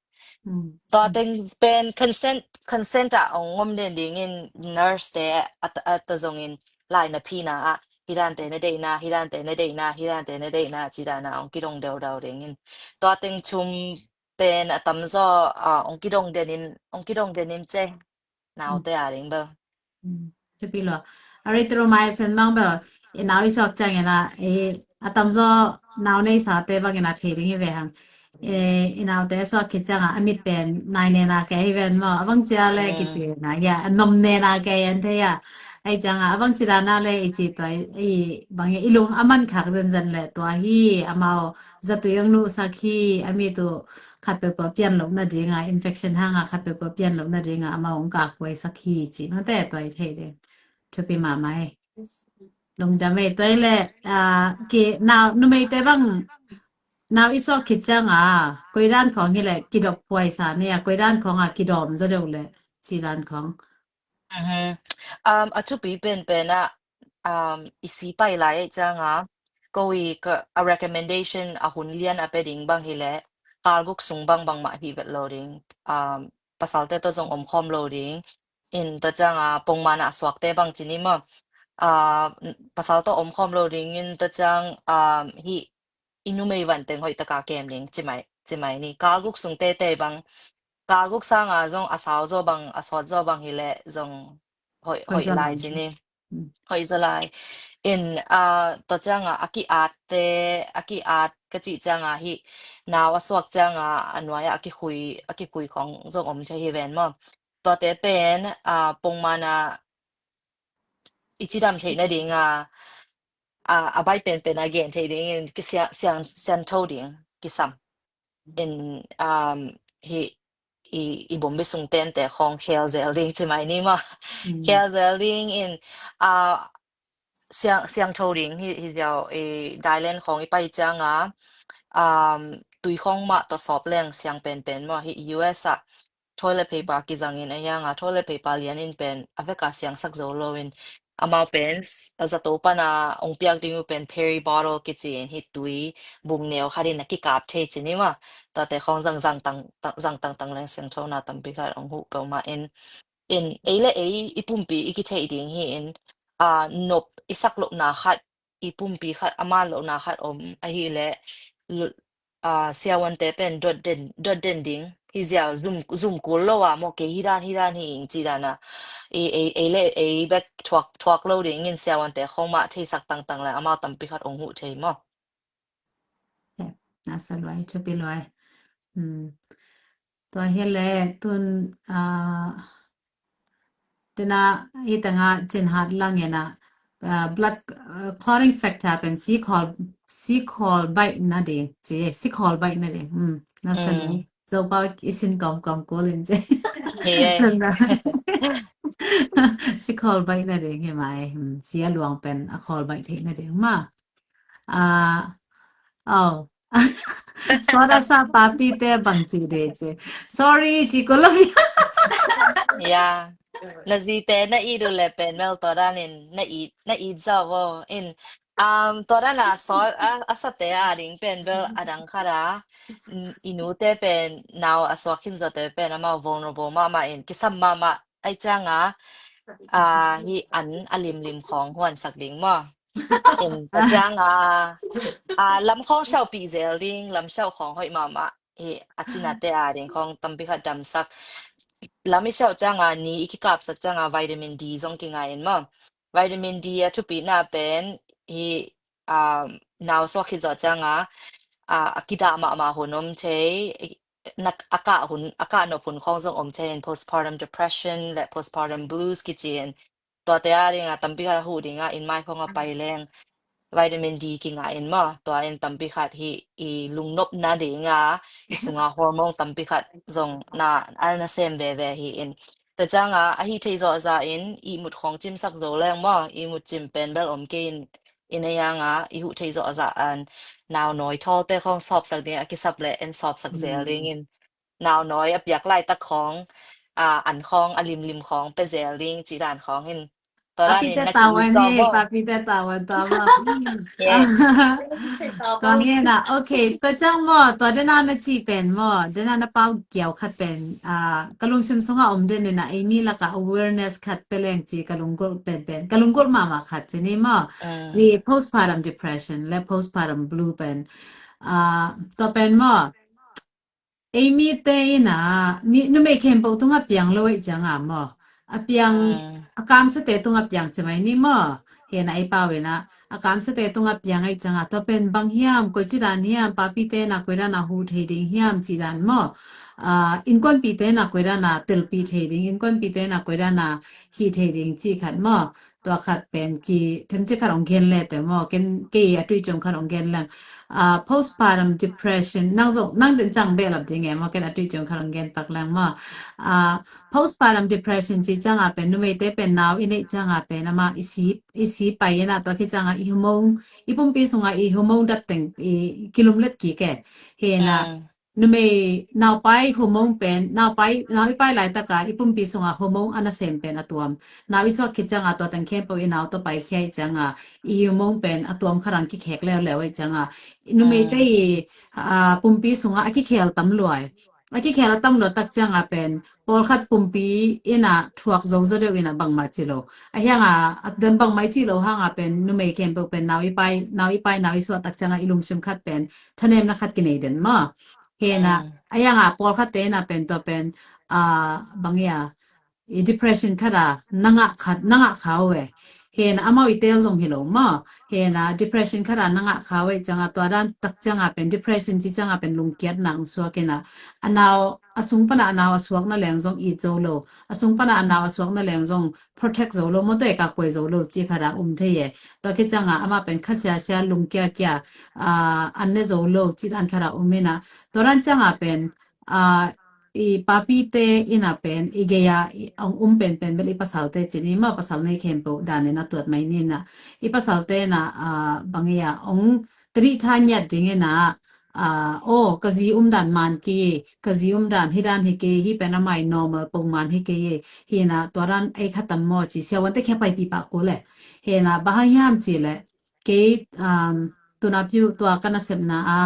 tua teng pen consent consent ah ong ngom den dingin nurse te a ta zongin lai na phina ah hi dante na deihna hi dante na deihna hi dante na deihna ci dana ong kidong deudau dingin tua teng chum pen a tamzaw ong kidong denin ong kidong denin ce. Naute a ding bel thupi lo. Erythromycin bang bel i nau i suak ciangin a a tamzaw nau nei sate bangin a thei ding hi ve hang. I naute suak khit cianga a mit pen nai nena kei hi ven maw a bang cia le kici na ya a nom nena kei an thei a. Ai cianga a bang ci dana le i ci tua i bang i lung a man khak zenzen le tua hi amau zatui ang nuhsak hi a mit uh khat peuhpeuh pian loh nadinga infection hanga khat peuhpeuh pian loh nadinga amau ong kakkuaisak hi ci mate tua i thei ding. Thupi mahmah hi. Lungdam ei tua i le ki nau numeite bang nau i suak khit cianga koidan khong hi le kidop huaisa ni a koidan khonga kidawm zaw deuh le cidan khong. Um, a thupi penpen ah um, i si pai lai ei cianga ko i a recommendation a hun lian a pe ding bang hi le kalguk sung bang bangmah hi vet lo ding um, pasalte to zong omkhawm lo ding in to cianga pongmana a suakte bang ci ni maw uh, pasal to omkhawm lo ding in to ciang um, hi i numei vanteng hoih taka kem ding cimai cimai ni kalguk sung tete bang kalguk sanga zong a sau zaw bang a sawt zaw bang hi le zong hoih hoih lai ci ni hoih zaw lai in a to cianga a ki at te a ki at ka cih cianga hi nau a suak cianga a nuai a kikhui a kikhui khong zong om thei hi ven maw tuate pen a pongmana i cidam theih nadinga a bai penpen a gen theih dingin kisiang siang siang tho ding kisam in um, hi i i bom bi sung ten te khong khel zel ding ci mai ni ma khel zel ding in a siang siang tho ding hi hi ziau i Thailand khong i pai cianga um, tui khong mah ta sawp leng siang penpen maw hi U S a toilet paper kizangin a hianga toilet paper lianin pen a veka siangsak zo loin amau pen, a zato pana ong piak ding uh pen peri bottle kici in hih tui bung neu khat in a kikap thei ci ni maw. Tuate khawng zang zang tang, tang, zang tang tang leng siangtho na tampi khat ong huh peuhmah in, in ei le ei i pumpi i kitheih ding hi in, a, nop i sak lohna khat, i pumpi khat a man lohna khat om ahih leh, lu-, a, siavuante pen dot den, dot den ding hi ziau, zum, zum kul lo a maw, kei hi dan, hi dan hi ing ci dan a, i, ei, ei le ei bek thuak, thuak lo ding in siavuante khawng mah theisak tangtang le amau tampi khat ong huh thei maw. Nasa luai, thupi luai. Tua hi le tun, a, tena hi tanga cin hat lang ena, a, blood, a, clotting factor pen sikhawl, sikhawl baih na ding ci, sikhawl baih na ding. Nasa luai. Zopau i sin kawmkawm kul in ci. Sikhawl baih na ding hi mai. Sia luang pen a khawl baih theih na ding ma. A, aw. Sawt a sa papite bang ci de ci. Sorry ci ko lo. Ya. Na zite na it uh le pen mel tua danin na it, na it zaw vo in, um, tua dana sawt a, a sate a ding pen bel a dang khat a, i nute pen nau a suak khin zawte pen amau vulnerable mahmah in kisam mahmah ai cianga, a, hi an a limlim khawng huansak ding maw. In tua cianga, a, lam khawng siauhpih zel ding, lam siauh khawng hoih mahmah hi a cinate a ding khawng tampi khat damsak. Lam i siauh cianga ni i kikapsak cianga vitamin D zong kingai in maw. Vitamin D a thupina pen hi, a, nau suak khit zawh cianga, a, a kidah mahmah hun om thei, a kah hun, a kah nop hun khawng zong om thei in postpartum depression le postpartum blues kici in tuate a dinga tampi khat a huh dinga in mai khawng a pai leng vitamin D kingah in maw, tua in tampi khat hi i lungnopna dinga i sunga hormone tampi khat zong na, a na sem veve hi in. Tua cianga a hih theih zawh zah in ihmut khawng cimsak zo leng maw, ihmut cim pen bel om kei in, i nei anga i huh theih zawh zah an nau nawi thawlte khawng sawpsak ding a kisap le en sawpsak zel ding in nau nawi a piak laitak khawng, a, an khawng a limlim khawng pe zel ding ci dan khawng in. Tua dan in na ki tawa ni, papi te tawa tawa. Yes. Tua nge na, okay, tua ciang maw, tua dena na ci pen maw, dena na pau kiau khat pen, a, ka lungsim sunga om den ina, ei mi laka awareness khat pe leng ci ka lunggulh pen pen, ka lunggulh mama khat ci ni maw. Ni postpartum depression le postpartum blue pen. A, tua pen maw, ei mite ina, mi, numei khempeuh tunga piang lo ei cianga maw. A piang, a kamsate tunga piang ci mai ni maw. Hena ei pau ina, a kamsate tunga piang ei cianga, tua pen bang hiam, koi ci dan hiam, papite na koi dan a huh thei ding hiam ci dan maw. A, innkuanpite na koi dan a telpih thei ding, innkuanpite na koi dan a hih thei ding ci khat maw. Tua khat pen ki themci khat ong gen le te maw, ken kei a tui ciong khat ong gen leng. A, postpartum depression, nang zong, nang den cang behlap ding e maw, ken a tui ciong khat ong gen tak leng maw. A, postpartum depression ci cianga pen, numeite pen nau i neih cianga pen, ama i si, i si pai ina tua ki cianga i hormone, i pumpi sunga i hormone dat teng i kilumlet kik e. Hena, numei naupai hormone pen, naupai, nau i pai laitaka i pumpi sunga hormone a nasem pen a tuam. Nau i suak khit cianga tua teng khempeuh i nau tua pai khia i cianga i hormone pen a tuam kharang kikhek leuleu i cianga. Numei te i, a, pumpi sunga a kikhel tam luai. A kikhel a tam lua tak cianga pen, pawlkhat pumpi ina thuak zo zo deuh ina bangmah ci lo. A hianga, a den bangmah i ci lo hanga pen, numei khempeuh pen, nau i pai, nau i pai, nau i suak tak cianga i lungsim khat pen, thanemna khat kinei den maw. Hena, a hianga pawlkhat te na pen tua pen, a, bang ia, i depression khat a, na ngah khat, na ngah kha uh e. Hena, amau i tel zong hi lo maw. Hena, depression khat a, na ngah kha uh e, cianga tua dan tak cianga pen, depression ci cianga pen lungkiatna ong suak ina. A nau, a sung pana a nau a suakna leng zong it zo lo. A sung pana a nau a suakna leng zong protect zo lo, mawtaw e ka kuai zo lo, ci khat a um thei e. Tua ki cianga ama pen khasia sia lungkia kia, a, an ne zo lo, ci dan khat a um ina. Tua dan cianga pen, a, i papite ina pen, i geia, i, ong um pen pen bel i pasalte ci ni maw pasal nei khempeuh dan ina tuat mai ni ina. I pasalte ina, a, bang ia, ong tadih tha ngiat ding ina, ah, oh, ka zi umdan man kei, ka zi umdan hi dan hi kei, hi pen amah i normal pongman hi kei, hi na tua dan ei khatam maw ci siavuante kia paipi pah ko le. Hi na bang hang hiam ci le, kei, um, tuna piu tua ka nasepna a,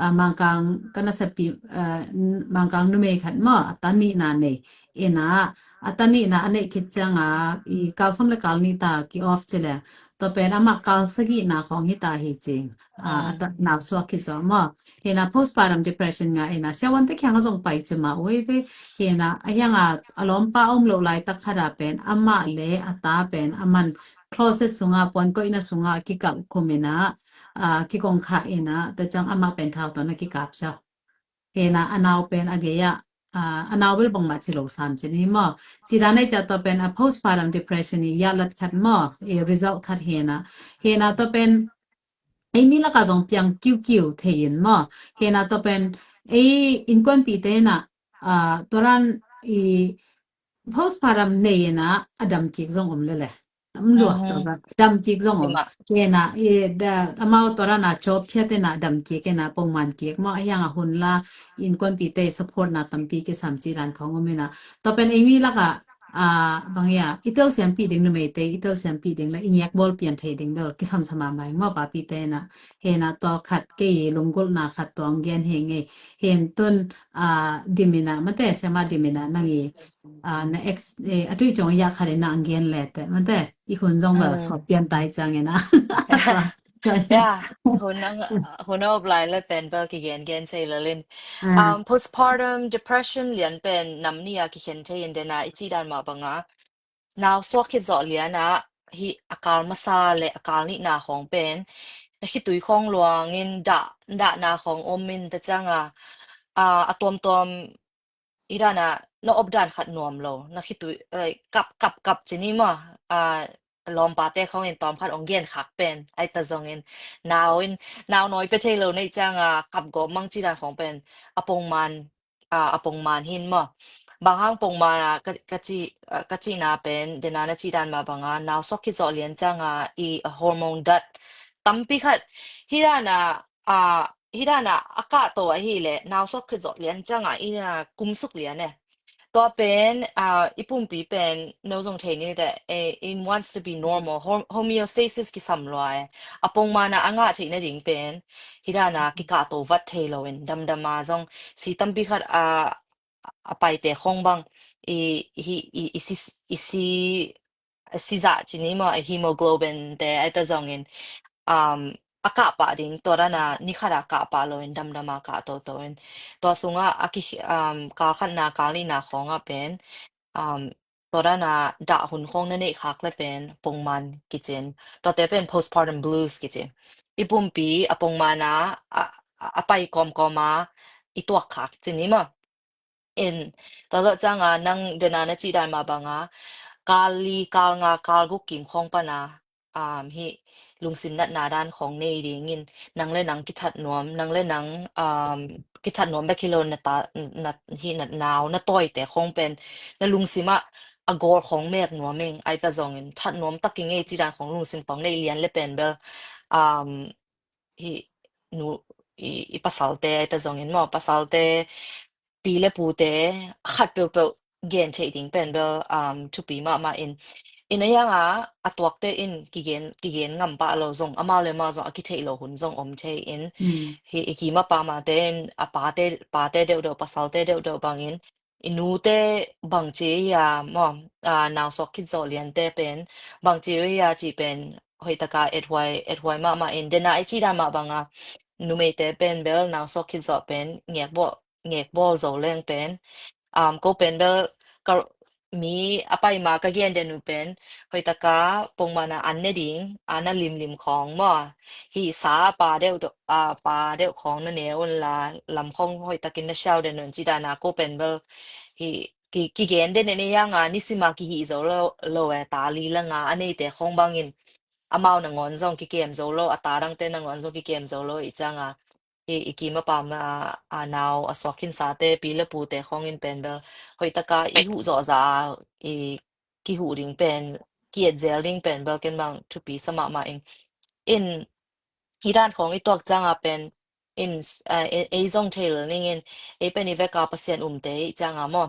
ah, Mangkang ka nasep pi, ah, n-, Mangkang numei khat maw, a ta nihna nei. Ina, a ta nihna a neih khit cianga, i kal sawm le kal nih ta ki off ci le. Tua pen amah kal sagihna khawng hi ta hi cing. Ah, a ta, nau suak khit zawh maw. Hina postpartum depression nga ina siavuante khiang a zong pai ci ma ui ve. Hina a hianga a lawmpa om lo lai tak khada pen amah le a ta pen aman closet sunga puan koihna sunga kikal khum ina, ah, kikong kha ina, ta ciang amah pen thau tawh na kikap ciau. Hina a nau pen a gei ah, ah, a nau bel bangmah ci lo sam ci ni maw. Ci dan ei cia tua pen a postpartum depression i yahlat khat maw, i result khat hina. Hina tua pen ei mi laka zong piang kiukiu thei in maw. Hina tua pen ei innkuanpihte ina, ah, tua dan i postpartum nei ina a dam kik zong om lele. Tam luak tawh ka dam kik zong om. Kena i da amau tua rana chop thiat ina dam kik ina pongman kik maw a hiang a hun la innkuanpihte support na tampi kisam ci dan khong om ina. Tua pen ei mi laka, ah, bang ia i tel siampi ding numeite i tel siampi ding la i ngiak bawl pian thei ding bel kisam sama mai maw papite ina. Hena tua khat kei lunggulhna khat tua ang gen hi ngei. Hen tun, ah, dimina mate siama dimina nang i, ah, na ex, eh, a tui cong ia khat ina ang gen lete mate. I hun zong bel sawt pian tai ciang ina. Ya, hun ang, hun a op lai le pen bel kigen gen sei lalin. Um, postpartum depression lian pen nam ni a kikhen thei in dena i ci dan mah banga. Nau suak khit zawh lian ah hi a kal masa le a kal nihna khawng pen na khitui khawng luangin dah, dahna khawng om in ta cianga, ah, a tuamtuam i dana na op dan khat nuam lo na khitui, like, kap, kap, kap ci ni maw, ah, lawmpate khawng in tawm khat ong gen khak pen ai ta zongin nau in, nau nawi pe thei lo nei cianga kap gawp mang ci dan khawng pen a pongman, ah, a pongman hin maw. Bang hang pongman a ka, ka ci, ah, ka cina pen dena na ci dan ma banga nau suak khit zawh lian cianga i hormone dat tampi khat hi dana, ah, hi dana a kah to ahi le nau suak khit zawh lian cianga i na kum suk lian e. Tua pen, ah, i pumpi pen no zong thei ni te, eh, it wants to be normal. Hom-, homeostasis kisam lua e. A pongmana a ngah theih nading pen hi dana kikah to vat thei lo in damdama zong si tampi khat a, a paite khong bang i, i, i, i si, i si a sizah ci ni maw, a hemoglobin te ai ta zongin, um, a kah pah ding tua dana ni khat a kah pah lo in damdama kah toto in tua sunga a ki, um, kal khatna kal nihna khawng a pen, um, tua dana dah hun khawng na neih khak le pen pongman kicin tuate pen postpartum blues kicin i pumpi a pongmana a, a, a pai kawmkawma i tuak khak ci ni maw. In, tua zawh cianga nang dena na cih dan mah banga kal li, kal nga, kal guk kim khawng pana, um, hi lungsim natna dan khawng nei dingin nang le nang kithat nuam, nang le nang, um, kithat nuam bek hi lo na ta, na, hi na nau, na tawite khawng pen na lungsim ah a gawl khawng mek nuam ing, ai ta zongin that nuam tak i ngei cih dan khawng lungsim khawng nei lian le pen bel, um, hi nu, i, i pasalte ai ta zongin maw, pasalte pi le pute a khat peuhpeuh gen theih ding pen bel, um, thupi mahmah in. In a yanga a tuakte in kigen, kigen ngam pah lo zong, amau le amau zong a kitheih lo hun zong om thei in. Hi i kim a pamate in a pate, pate deuhdeuh, pasalte deuhdeuh bangin i nute bangci ia maw, ah, nau suak khit zawh liante pen bangci ia cih pen hoih taka ethuai, ethuai mahmah in dena i cih dan mah banga numeite pen bel nau suak khit zawh pen ngek bawl, ngek bawl zo leng pen, um, ko pen bel ka mi a paima ka gen den uh pen hoih taka pongmana an ne ding, an a limlim khawng maw. Hi sa pa deuh, ah, pa deuh khawng na ne un la lam khawng hoih takin na siau den un cih dana ko pen bel hi ki, kigen den en ei anga nisima kihih zo lo, lo e ta li la nga a neite khawng bangin amau nangawn zong kikem zo lo, a ta dangte nangawn zong kikem zo lo i cianga i, i kim a pam a, a nau a suak khinsate pi le pute khawngin pen bel hoih taka i huh zawhza a i kihuh ding pen, ki-et zel ding pen bel ken bang thupi sa mahmah ing. In hi dan khawng i tuak cianga pen in, ah, ei, ei zong thei lel ning in, ei pen i vek a Pasian umte i ciang a maw.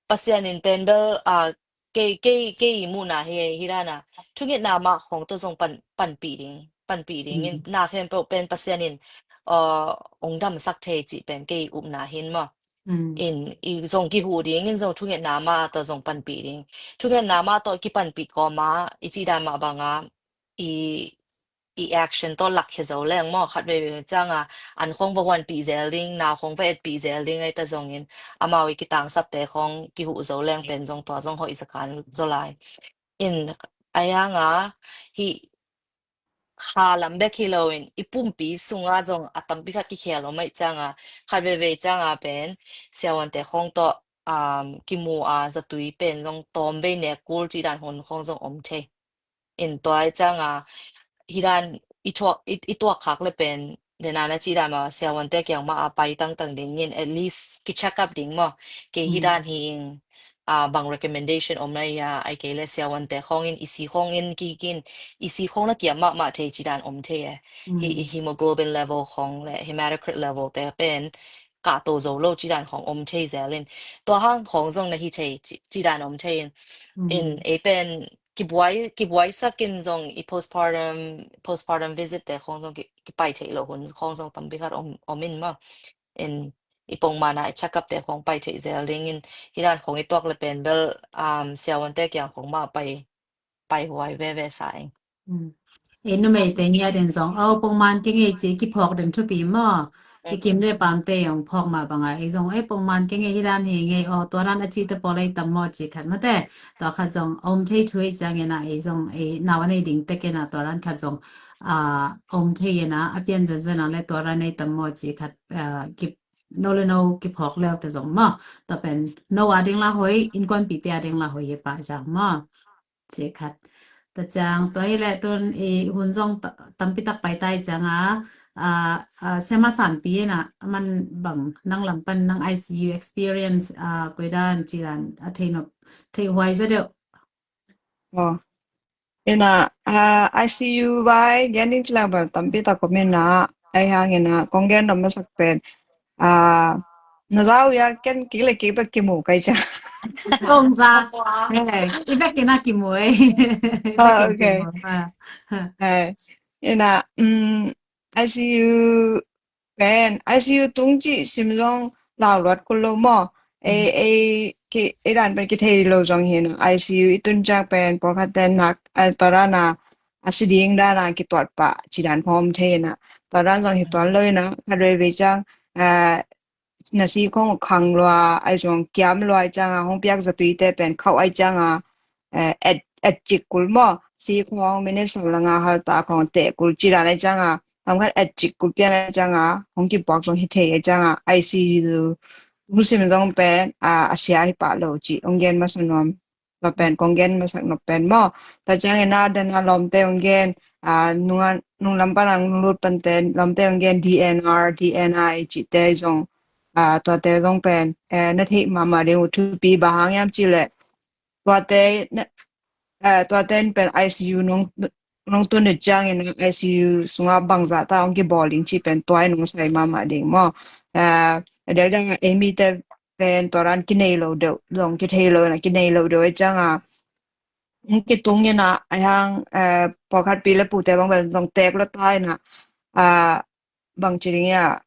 Pasian in pen bel, ah, kei, kei, kei i muhna hi, hi dan a. Thungetna mah khong tawh zong pan, panpih ding, panpih ding in, mm, na khempeuh pen Pasian in, ah, ong damsak thei cih pen kei i upna hi in maw. Mm. In, i zong kihuh ding in zong thungetna mah tawh zong panpih ding. Thungetna mah tawh kipanpih kawm a, i cih dan mah bang a, i, i action tawh lakkhia zo leng maw, khat veivei ciang a, an khong va huanpih zel ding, na khong va etpih zel ding, ei ta zong in, amau i kitangsapte khong kihuh zo leng pen zong tua zong hoih zakan zaw lai. In, a yang a, hih kha lam bek hi lo in, i pumpi sung a zong a tampi khat kikhel om ahih ciang a, khat veivei ciang a pen, siavuante khong tawh, um, kimu a zatui pen zong tawm vei nek kul cih dan hun khong zong om thei. In tua ahih ciang a, hi dan i tuak, i, i tuak khak le pen, den a na cih dan mah siavuante kiang mah a pai tangtang ding in, at least ki check up ding maw. Kei hi, mm, dan hi ing, ah, bang recommendation om na hia, ahih kei le siavuante khong in, i si khong in, ki, ki in, i si khong na kiam mahmah thei cih dan om thei e. Hi, mm, hemoglobin level khong le hematocrit level te pen kahto zo lo cih dan khong om thei zel in. Tua hang khong zong na hi thei cih, cih dan om thei in. Mm. In, ei pen kibuai, kibuaisak in zong i postpartum, postpartum visit te khong zong ki, kipai theih loh hun khong zong tampi khat om, om in maw. In, i pongman a i check up te khong pai theih zel ding in, hi dan khong i tuak le pen bel, um, siavuante kiang khong mah pai, pai huai veve sa ing. Mm. Ei numeite ngiat in zong, oh, pongman kei ngei ci kiphawk den thupi maw. I kim le pamte zong phawk mah bang a, ei zong, ei pongman kei ngei hi dan hi ngei, oh, tua dan a cite pawl ei tam maw ci khat mate. Tua khat zong om thei thu ahih ciang in a, ei zong, ei nau a nei ding tek in a, tua dan khat zong, ah, om thei in a, a pian zenzen a le tua dan ei tam maw ci khat, ah, ki, no le no kiphawk leu te zong maw. Tua pen no a ding la hoih, innkuanpihte a ding la hoih hi pah ciang maw. Ci khat. Tua ciang, tua hi leh tun i hun zong ta-, tampi tak pai ta ahih ciang a, a, a, siama Sanpi in a, a man bang nang lam pan nang I C U experience, a, koi dan ci dan a thei nop, thei huai zaw deuh. Oh. In a, a, I C U vai, gen ding ci leng bel tampi tak om in a, ahih hang in a, kong gen nop masak pen, a, na za uh hia, ken kik le kik bek kimu ka hih ciang. Kong za. Hei, i bek in a kimu e. I bek in, ah, okay, kimu. Ah. Hei. In a, um, I C U pen, I C U tung cih sim zong lau luat kul lo maw. Ei, mm, ei, ki, ei dan pen kithei lo zong hi in a, I C U i tun ciang pen, pawlkhat ten nak, eh, tua dan a, a si ding dan a kituat pah, ci dan khong om thei in a. Tua dan zong hi tuan lo in a, khat veivei ciang, eh, na si khong khang lua, ahi zong kiam lua ahih ciang a, hong piak zatuite pen khauh ahih ciang a, eh, et, et cik kul maw. Si khong minute sawm le nga hal ta khong teh kul ci dan ahih ciang a, tam khat et cik kul pian ahih ciang a, hong kipuak zong hi thei ahih ciang a, I C U tung sim zong pen, a, a sia hi pah lo ci, hong gen masa nuam. Tua pen kong gen masak nop pen maw. Tua ciang in a, dan a lawmte hong gen, a, nung a, nung lam pan a hong lut pan ten, lawmte hong gen D N R, D N I cihte zong, a, tuate zong pen, eh, na theih mahmah ding uh thupi, bang hang hiam cih leh, tuate, na, eh, tuate in pen I C U nong, nong tun uh ciang in a, I C U sungah bangzah ta hong kibawl ding cih pen tua in hong sai mahmah ding maw. Eh, a diakdiak a ei mite pen tua dan kinei lo deuh, zong kithei lo in a, kinei lo deuh ahih ciang a, hong kitung in a, ahih hang, eh, pawlkhat pi le pute bang bel zong teek lua ta in a, ah, bang ci ding hia,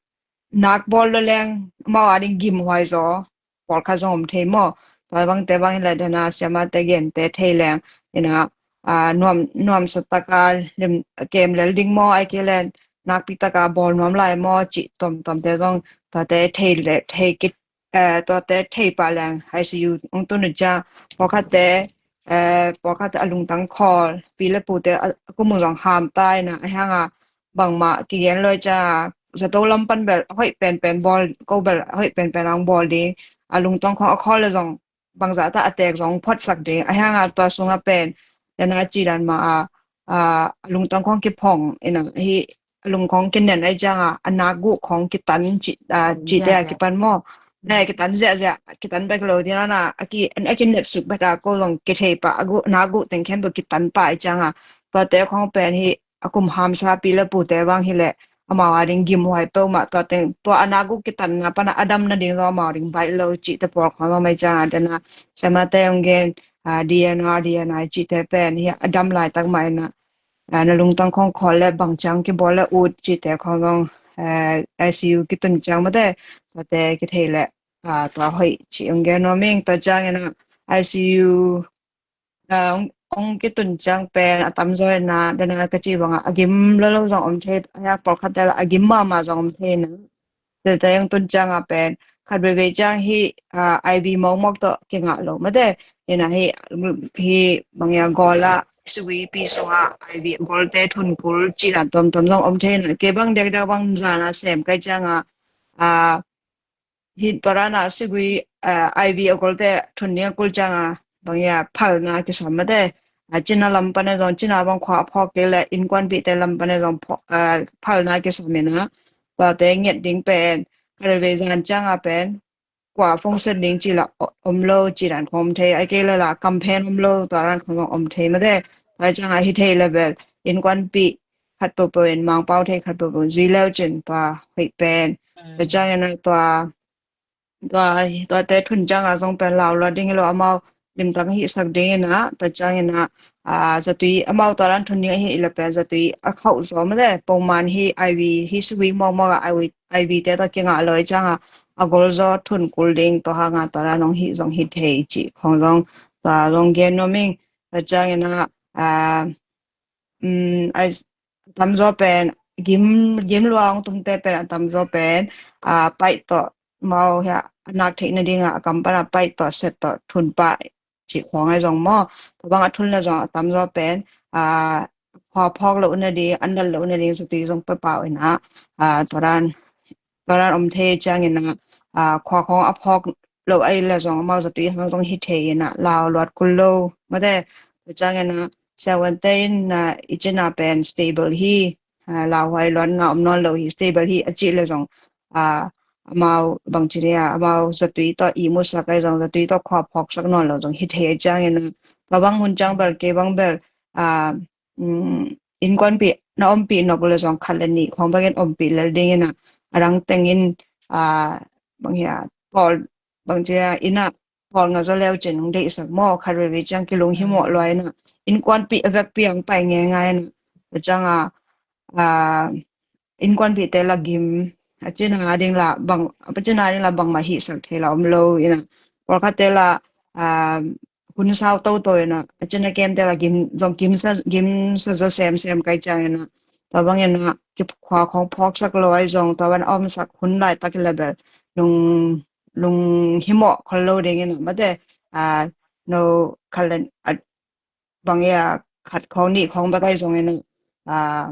nak bawl lua leng, amau a ding gim huai zaw, pawlkhat zong om thei maw. Tua bangte bang hi leh dan a siamate gente thei leng, in a, ah, nuam, nuamsa tak a lim, kem lel ding maw, ahih kei leh nakpi tak a bawl nuam lai maw, cih tuamtuamte zong, tuate thei le, thei kit, eh, tuate thei pah leng I C U hong tun uh ciang, pawlkhatte, eh, pawlkhatte a lungtang khawl, pi le pute a, a kum uh zong ham ta in a, ahih hang a bangmah kigen lua ahih ciang a, zato lam pan bel a hoih penpen bawl, ko bel a hoih penpen a hong bawl ding, a lungtang khong a khawl le zong bangzah ta a teek zong photsak ding, ahih hang a tua sungah pen, dan a ci dan mah a, a, a lungtang khong kiphong in a, hi a lung khong kinen ahih ciang a, a nak guh khong kitan ci, a, cihte a kipan maw. Na kitan ziahziah, kitan bek lo ding a na, a ki, a kinet suk bek a ko zong kithei pah, a guh, nak guh teng khempeuh kitan pah ahih ciang a, tuate khong pen hi a kum hamsa pi le pute bang hi leh, amau a ding gimhuai peuhmah, tua teng tua a nak uh kitanna pana a dam nading zong amau ding baih lo cihte pawl khong zong mai ciang a dena siamate hong gen, ah, D N R, D N I cihte pen hi a dam laitak mah ina, ah, na lungtang khong khawl le bang ciang kibawl le ut cihte khong zong, ah, I C U kitun ciang mate tuate kithei le, ah, tua hoih cih hong gen nuam ing. Tua ciang ina I C U, ah, hong, hong kitun ciang pen a tamzaw ina dena ka cih bangah a gim lolo zong om thei, a pawlkhatte la a gim mahmah zong om thei ina. Tete hong tun ciang a pen khat veivei ciang hi, ah, I V mawkmawk tawh kingah lo mate ina hi, hi bang ia gawl a sugui pi sungah I V a gawlte thun kul cih dan tuamtuam zong om thei ina. Kei bang diakdiak bang zan a sem kai ciang a, ah, hi tua dan a sugui, ah, I V a gawlte thun ding a kul ciang a bang ia phalna kisam mate, ah, cina lam pan a zong cina bang khua a phawk kei le innkuanpihte lam pan a zong phaw-, ah, phalna kisam ina. Tuate nget ding pen khat veivei zan ciang a pen kua phungset ding cih la o-, om lo cih dan khong om thei, a kei le la campaign om lo tua dan khong zong om thei mate. Tua ciang a hi thei le bel innkuanpih khat peuhpeuh in, Mangpau thei khat peuhpeuh in zui leu cin tua hoih pen. Tua ciang ina tua, tua, tuate thun ciang a zong pen lau luat ding hi lo, amau limtak hihsak ding ina. Tua ciang ina, ah, zatui amau tua dan thun ding ahi le pen zatui a khauh zaw mate, pawlman hi I V hi sugui mawkmawk a I V, I V te tawh kingah lo i ciang a a gol zaw thun kul ding tua hang a tua dan hong hih zong hi thei cih khong zong tua zong gen nuam ing. Tua ciang ina, ah, um, a tamzaw pen gim, gim lua hong tumte pen a tamzaw pen, ah, paih tawh mau hi a, a nak theih nading a, a kam pan a paih tawh set tawh thun pah cih khong ai zong maw. Tua bang a thun le zong a tamzaw pen, ah, khua phawk loh nading, an nat loh nading zatui zong pepau ina, ah, tua dan, tua dan om thei ciang ina, ah, khua khong a phawk loh ai le zong amau zatui hang zong hi thei ina lau luat kul lo mate. Tua ciang ina siavuante in, ah, i cina pen stable hi, ah, lauhuai luatna om nawn lo hi, stable hi a cih le zong, ah, amau bang ci dia, amau zatui tawh i musak ai zong zatui tawh khua phawksak nawn lo zong hi thei ai ciang ina tua bang hun ciang bel kei bang bel, ah, um, innkuanpih na ompih nop le zong khat le nih khong bangin ompih lel ding ina a dang tengin, ah, bang hia pawl bang cia ina pawl nga zaw leu cin hong deihsak maw, khat veivei ciang kilung himawh lua ina innkuanpih a vekpi ang pai ngeingai ina. Tua ciang a, ah, innkuanpihte la gim, a cina ding la bang, a cina ding la bangmah hihsak thei la om lo ina. Pawlkhatte la, ah, hun sau toto ina a cina kemte la gim zong gimsa, gimsa zaw semsem kai ciang ina tua bang ina kikhua khong phawksak lo ai zong tua ban a omsak hun laitak i le bel lung, lung himawh khol lo ding ina mate, ah, no khat le, ah, bang ia khat khong nih khong bek ai zong ina, ah,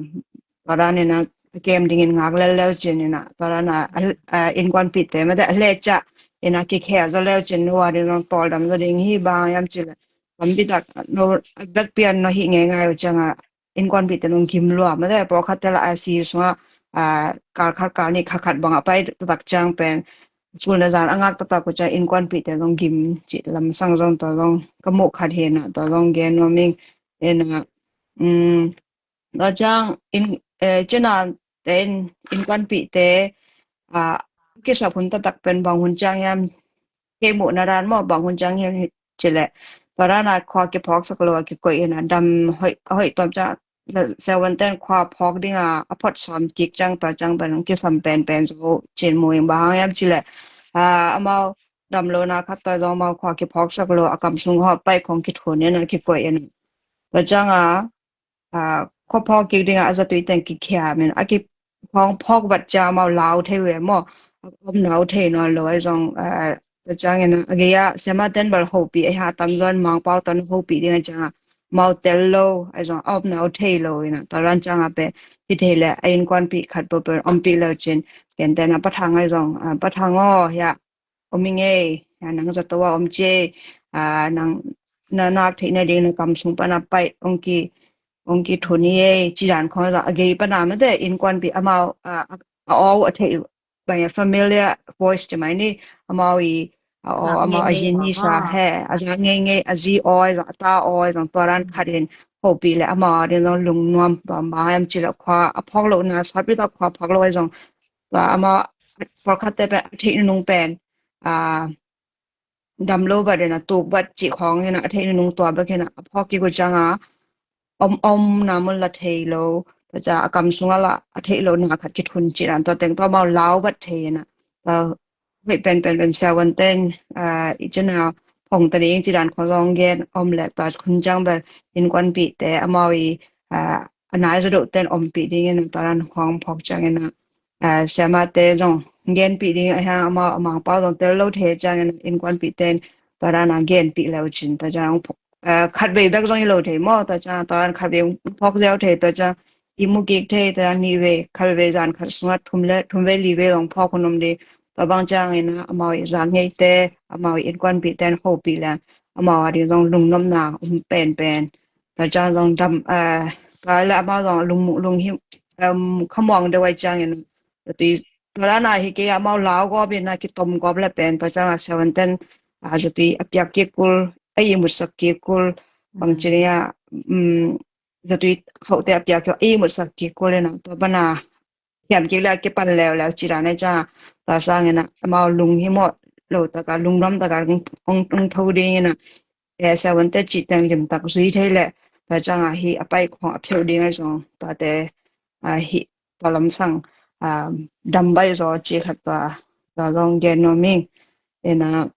tua dan ina a kem dingin ngak lel leu cin ina tua dan a, ah, innkuanpihte mate a lecah ina kikhel zaw leu cin no a ding zong tawldam zaw ding hi bang hiam cih le tampi tak no a vekpi a no hih ngeingai uh ciang a innkuanpihte zong gim lua mate. Pawlkhatte la I C U sungah, ah, kal khat kal nih kha khat bang a pai taktak ciang pen sulna zan a ngak taktak uh ciang innkuanpihte zong gim cih lamsang zong tua zong ka muh khat hi ina tua zong gen nuam ing ina, um, tua ciang in, eh, cinate in innkuanpihte, ah, kisap hun taktak pen bang hun ciang hiam kei muhna dan maw, bang hun ciang hiam cih le tua dan a khua kiphawksak lo a kikoih ina dam hoih, hoih tuam ciang siavuante in khua phawk ding a a phot sawm kik ciang tua ciang pen kisam penpen zo cin mu ing. Bang hang hiam cih le, ah, amau dam lo na khat tua zong amau khua kiphawksak lo a kam sung hawh paih khong kithun ina kikoih ina. Tua ciang a, ah, khua phawk kik ding a a zatui teng kikhia min a ki khong phawk vat ciang amau lau thei uh e maw, a omna uh thei nawn lo ai zong, ah, tua ciang ina a gei a siamate in bel hopih ai ha tamzaw in Mangpau tawh na hopih ding ai ciang a amau tel lo ai zong a omna uh thei lo ina tua dan ciang a pen hi thei le a innkuanpih khat peuhpeuh ompih leu cin kente na Pa Thang ai zong, ah, Pa Thang aw hi a om ing ei, ah, nang zato a om ci ei, ah, nang na nak theih nading na kam sung pan a paih hong ki, hong kithun hi ei cih dan khong zong a gei pan a mate innkuanpih amau, ah, a, a aw uh a theih uh bang ia familiar voice ci mai ni, amau i a aw, amau a zi ni sa he a za ngeingei a zi aw ai zong a ta aw ai zong tua dan khat in hopih le amau a ding zong lungnuam, tua bang hiam cih leh khua a phawk lohna, sawtpi tawh khua phawk lo ahi zong, tua amau pawlkhatte pen a theih nunung pen, a, dam lo bat in a, tuk bat cih khawng in a, a theih nunung tua bek in a, a phawk kik uh ciang a, om, omna mun la thei lo, tua ciang a kam sungah la a theih lohna khat kithun cih dan, tua teng tawh amau lau bat thei in a, tua hoih penpen pen siavuante'n, a, i cina phong ta ding cih dan khawng zong gen om leh, tua khun ciang bel innkuanpihte amau i, a, a nai zaw deuhte'n ompih ding in a, tua dan khawng phawk ciang in a, a, siamate zong genpih ding a hiang, amau a Mangpau zong tel lo thei ciang in a, innkuanpihte'n tua dan a genpih le uh cin, tua ciang, a, khatvei bek zong hi lo thei maw, tua ciang tua dan khatvei phawk ziau thei, tua ciang i mu kik thei, tua ciang nihvei, khatvei zan khat sungah thum le, thumvei livei zong phawk hun om ding, tua bang ciang in a, amau i za ngeite, amau i innkuanpihte'n hopih le, amau a ding zong lungnopna om penpen, tua ciang zong dam, a, tua le amau zong lung, lunghim, um, khamuang deuh ahih ciang in a, tua tui, tua dan a hi kei a, amau lau gawp in a, kitom gawp le pen, tua ciang a siavuante'n, a, zatui a piak kik kul, a ihmutsak kik kul, bang ci ni a, um, zatui hauhte a piak kik, a ihmutsak kik kul in a, tua bang a hiam kik le a kipan leuleu cih dan ahih ciang a, tua sang in a, amau lunghimawh lo tak a, lungnuam tak a, ong, ong, ong tho ding in a, e, siavuante cih teng limtak zui thei leh, tua ciang a hih a pai khawng a pheuh ding ahi zong, tuate, a, hih tua lamsang, a, dam baih zaw cih khat tua, tua zong gen nuam ing. In a,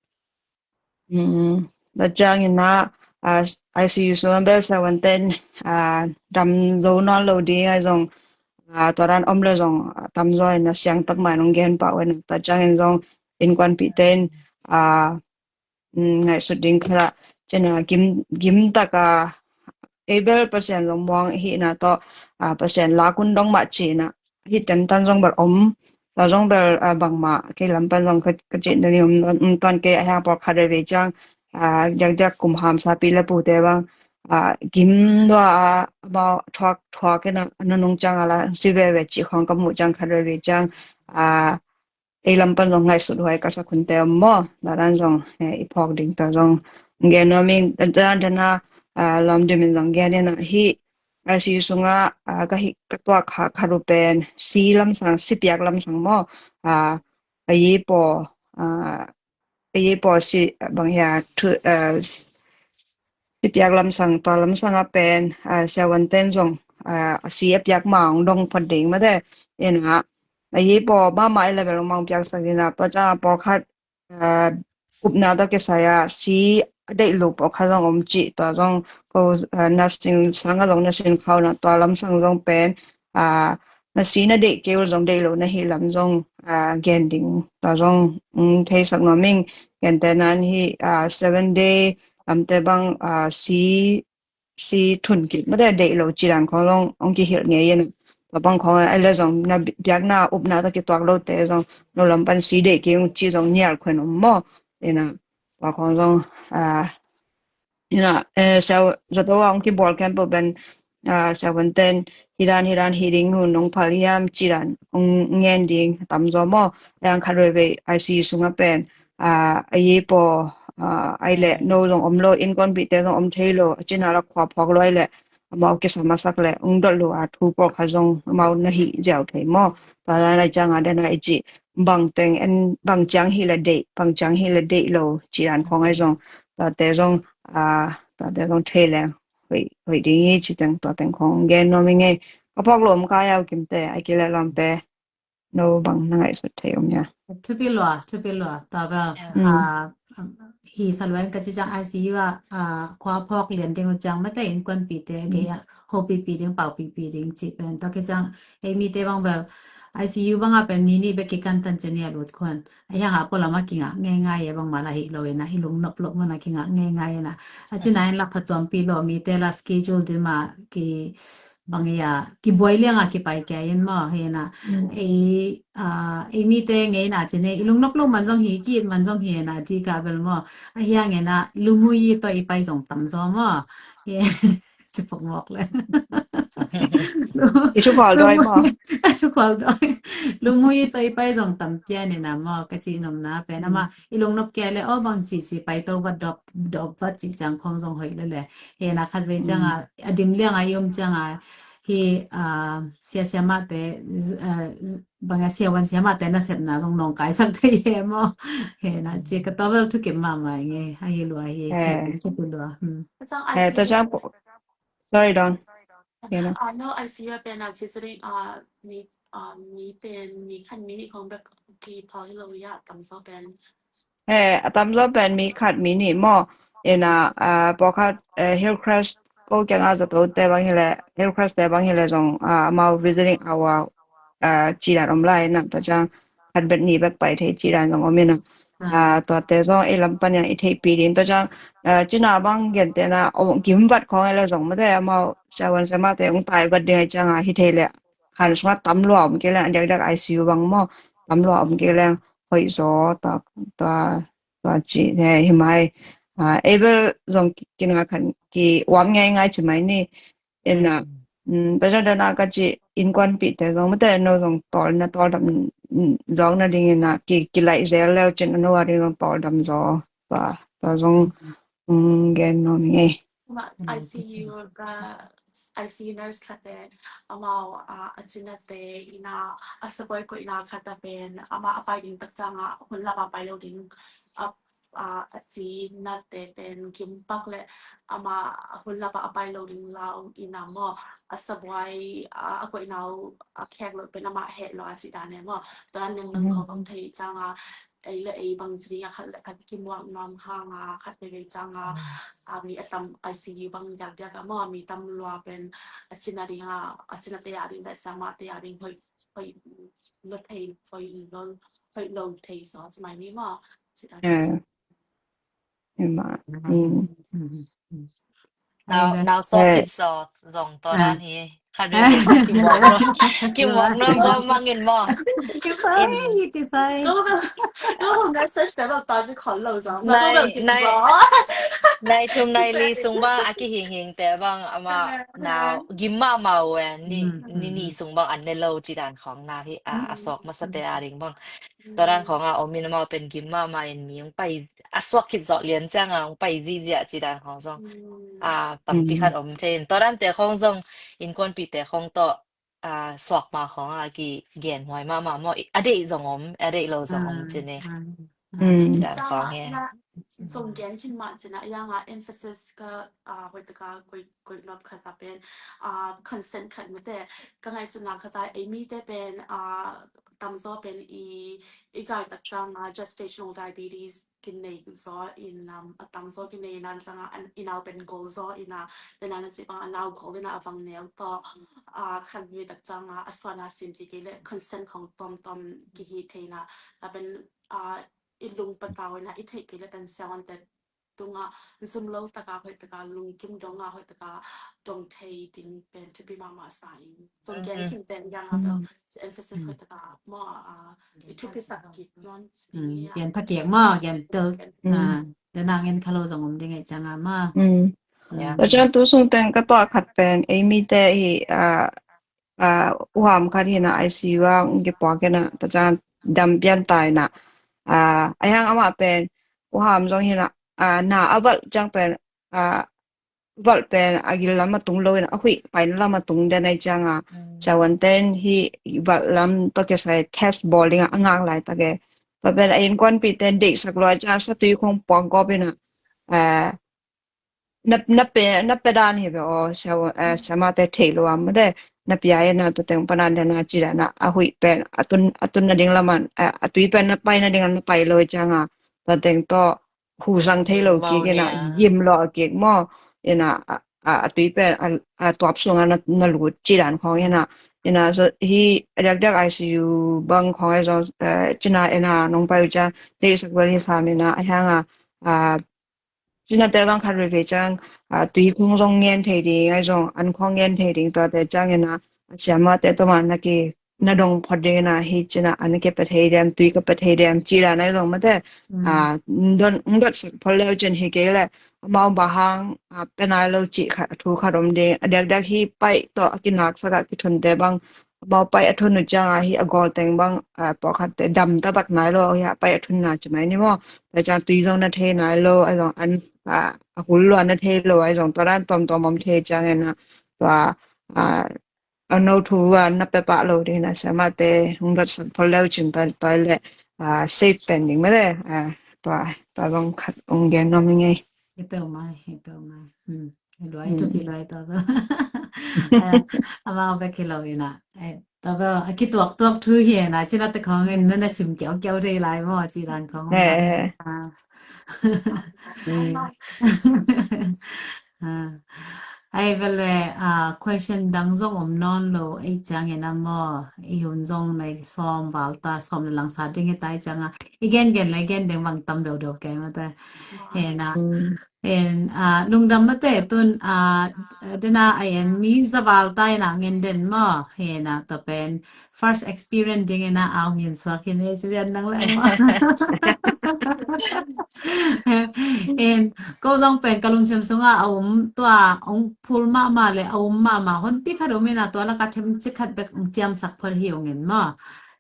um, tua ciang in a, a, ICU sung a bel siavuante'n, a, dam zo nawn lo ding ahi zong, a, tua dan om le zong, a, tamzaw in a siang tak mah in ong gen pah uh in a, tua ciang in zong innkuanpihte'n, a, um, ngaihsut ding khat ah, cina gim, gim tak a, ei bel Pasian zong muang ahihna tawh, a, Pasian lak un dong mah cihna, hih tentan zong bel om, tua zong bel, a, bangmah kei lam pan zong ka, ka cih na ding om, om tuan kei a, hiang pawlkhat veivei ciang, a, diakdiak kum hamsapi le pute bang, a, gim lua a, amau thuak, thuak in a, a nunung ciang a la si veve cih khawng ka muh ciang khat veivei ciang, a, ei lam pan zong ngaihsut huai ka sak hunte om maw? Tua dan zong, eh, i phawk ding tua zong gen nuam ing. Tua dan a, ah, lawm dim in zong gen in a, hih ICU sungah, ah, ka hih ka tuak kha khat uh pen si lamsang, si piak lamsang maw? Ah, a yi paw, ah, a yi paw si, bang hia, thu, ah, si piak lamsang, tua lamsang a pen, ah, siavuante'n zong, ah, a si a piak ma ong dong phot ding mate. In a, a yi paw mahmah i level ong mang piaksak in a, tua ciang a pawlkhat, ah, upna tawh kisai a si a deih lo pawlkhat zong om cih, tua zong ko, ah, nursing sang a zong nursing khau na tua lamsang zong pen, ah, na si na deih kei uh zong deih lo na hih lam zong, ah, gen ding tua zong, um, theisak nuam ing. Gentehna in hih, ah, seven day lamte bang, ah, si si thun kik mate deih lo cih dan khawng zong ong kihilh ngei in a. Tua bang khawng a, a le zong na bi-, biakna upna tawh kituak lote zong lo lam pan si deih kik ung cih zong nial khuan om maw? In a, tua khawng zong, ah, in a, eh, siau, zato a ong kibawl khempeuh pen, ah, siavuante'n hih dan, hih dan, hih ding hun ong phal hiam cih dan ong ngen ding tamzaw maw? A hiang khat veivei ICU sungah pen, ah, a yi paw, ah, ai leh no zong om lo, innkuanpihte zong om thei lo, a cina la khua phawk lo ai leh, amau kisa masak leh ong dot lo a thu pawlkhat zong amau na hih ziau thei maw? Tua dan a ciang a dan a i cih bang teng en, bang ciang hih leh deih, bang ciang hih leh deih lo cih dan khawng ai zong, tuate zong, ah, tuate zong thei leng hoih, hoih ding hi cih teng, tua teng khawng gen nuam ing ei. Ka phawk lo om kha hiam Kimte, a ki leh lawmte, no bang na ngaihsut thei om hia? Thupi lua, thupi lua. Tua bel, mm, ah, hi sa lua in ka ci ciang ICU ah, ah, khua phawk lian ding uh ciang mate innkuanpihte, mm, kei a hopipi ding, paupipi ding cih pen. Tua kei ciang ei mite bang bel ICU bang a pen mi nih bek kikan tan ciang a lut khun. A hiang a pualam a kingah ngeingai e, bangmah la hih lo in a, i lungnop loh mun a kingah ngeingai in a. A cina in la phatuampih lo, mite la schedule dim a ki bang ia, kibuai liang a kipai kia in maw, hi na. Mm. Ei, ah, ei mite ngeina cine, i lungnop lo man zong hi, ki-it man zong hi na, di ka bel maw. A hiang in a, lunghui tawh i pai zong tamzaw maw. Hi. ci pok mawk le. I thu khual dawi maw? A thu khual dawi. Lungmuyi tawh i pai zong tam pian ina maw, ka cih nopna pen ama i lungnop kei le aw bang ci ci pai to vat dop dop vat ci ciang khong zong hoih le le. Hena khat vei cianga a dim lianga i om cianga hi, a, sia sia mate, banga sia wan sia mate nasepna zong nong kaisak thei he maw? Hena ci ka tawvel thukim mahmah nge. Ahi lua hi. Thei kum cik lua. He ta ciang po. Sorry, Don. Uh, no, I see you pen uh, visiting uh, mi uh, mi pen mi khan mi ni kong bek ki thau hi lo ya tam so pen. He, a tam zo pen mi khat mi ni maw. Ina uh, pawkhat uh, Hillcrest ko kianga zato te bang hile Hillcrest te bang hile zong uh, amau visiting hour uh, ci dan om lai na ta ciang khat bet ni bek pai thei ci dan zong om ina. Uh, tuate zong i lam pan i theihpi ding tua ciang uh, cina bang gente na gimvat khong ele zong mate amau sia wan sia mate ong tai vat ding ai cianga hi thei le khan sunga tam lua om kei leng a diakdiak I C U bang maw tam lua om kei leng hoih zaw tua tua tua ci he hi mai. Ei bel zong kina khan ki uam ngai ngai ci mai ni. Ina tua zong dana ka ci innkuanpihte zong mate no zong tawlna tawldam zong na ding ina ki kilaih zel leu cin a no a ding zong tawldam zaw tua tua zong gen no ni ngei. I C U ka I C U nurse khat te amau a cinate ina a sabuai koihna khat a pen ama a pai ding tak cianga hun lama pai lo ding a a cinate pen gimpak le ama hun lama a pai lo ding lau ina maw a sabuai a koihna uh a khek lo pen ama heh lo a ci dane maw tuan neng nang kho bang thei cianga ei le ei bang ci ding a khat le khat kimuak nuam hanga khat veve cianga a mi a tam I C U bang diak diak a maw a mi tam lua pen a cina ding a a cina te a ding le sama te a ding hoih hoih lo thei hoih lo hoih lo thei so ci mai ni maw ci dan. Ema. Nau nau so kit so zong to dan hi. Khat veve kimok nuam bawm mangin maw. Kisai kisai. Ko ko message te bang ta ji khol lo zong. Nai nai nai thum nai li sung bang a kihing hing te bang ama nau gim mahmah wen ni ni ni sung bang an ne lo ci dan khong na hi a a sok masa te a ding bang. Tua dan khong a om in amau pen gim mahmah in mi ong pai a suak khit zawh lian cianga ong pai vivia ci dan khong zong a tampi khat om thei in tua dante khong zong innkuanpihte khong tawh a suak ma khong a ki genhuai mahmah maw a deih zong om a deih lo zong om ci ni. Ci dan khong he. Zong gen khin mah cina yanga emphasis ka hoitaka koih nop khata pen consent khat mate ka ngaihsutna khata ei mite pen tamzaw pen i i gai tak cianga gestational diabetes kinei zaw in a tamzaw kinei nan cianga i nau pen gol zaw ina le nan a cih bang a nau gol ina a vang neu tawh a khan ve tak cianga a suana sin ti kei le consent khong tuamtuam kihi theina ta pen a i lung patau ina i theih kei le tan siawan te tunga zum lo taka hoih taka lungkim donga hoih taka dong thei ding pen thupi mahmah sa in zong gen kim pen yang a bel emphasis hoih taka maw a i thupi sak kik non. Gen thakiak maw gen tel dana ngen khalo zong om ding ei cianga maw. Tua ciang tu sung teng ka tuah khat pen ei mite hi a a uham khat hina I C U a ong kipuak hina ta ciang dam pian ta hina a a hiang amah pen uham zong hina a na a valh ciang pen a valh pen a gil lam a tung lo hina a huih paina lam a tung den ai cianga cawan ten hi valh lam tawh kisai test bawl dinga a ngak lai take tua pen a innkuanpih ten deihsak lua ciang satui khong puak gawp hina a na na pe na pe dan hi ve aw siamate thei lo a mate na pia e na tu teng pana na na ci dan a huih pen a tun a tun na ding laman a tui pen na pai na ding na pai lo cianga tu teng to hu sang thei lo kik ina yim lo a kik maw ina a tui pen a tuap sunga na lut ci dan khong ina ina hi riak riak I C U bang khong e zong cina ina nong pai u ciang dei sak bel hi sam ina a hianga a Cina te zong khat veve ciang tui khong zong ngen thei ding ai zong an khong ngen thei ding tuate ciangin a siamate tuma na ki na dong phot ding na hi cin a, an ka pe thei diam, tui ka pe thei diam ci dan ahi zong mate. Mm. Ah, dot, dot sak phot leu cin hi kei le, amau bang hang, ah, pe nai lo ci khat, a thu khat om ding, a diakdiak hi paih tawh a kinak sak a kithun te bang, amau paih a thun uh ciang a hi a gol teng bang, ah, pawlkhat te dam taktak nai lo hi a paih a thun na ci mai ni maw. Tua ciang tui zong na thei nai lo, ahi zong an, ah, a hul lua na thei lo, ahi zong tua dan tuamtuam om thei ciang en a, tua, ah, a no thu a na pe pah lo ding na siamah te hong dot sak phot leu cin tua, tua le, ah, safe pen ding mate, ah, tua, tua zong khat hong gen nuam ing ei. Hi peuhmah, hi peuhmah. Hmm. Hi luai, hmm, tuk hi luai tua bel. Eh, amau bek hi lo ina. Eh, tua bel a kituaktuak thu hi ina, cina te khong in, hmm, nana sim kiaukiau thei lai maw, ci dan khong. Eh, eh. Ah. Hmm. Ah. Ai, vele, ah, question dang zong om nawn lo, ei ciangin a maw, i hun zong nei sawm val ta, sawm le lang sa ding hi ta ei ciang a. I gen gen le gen ding bang tam deuhdeuh kei mate. Hena. Mm. En, ah, lungdam mate tun, ah, dena a en mi za val ta ina ngen den maw. Hena, tua pen first experience ding ina au min suak hi ne ci lian nang le maw. En, ko zong pen ka lungsim sunga a um tua, a um phul mahmah le a um mahmah honpi khat um ina tua laka themcik khat bek ong ciamsak phot hi ong en maw.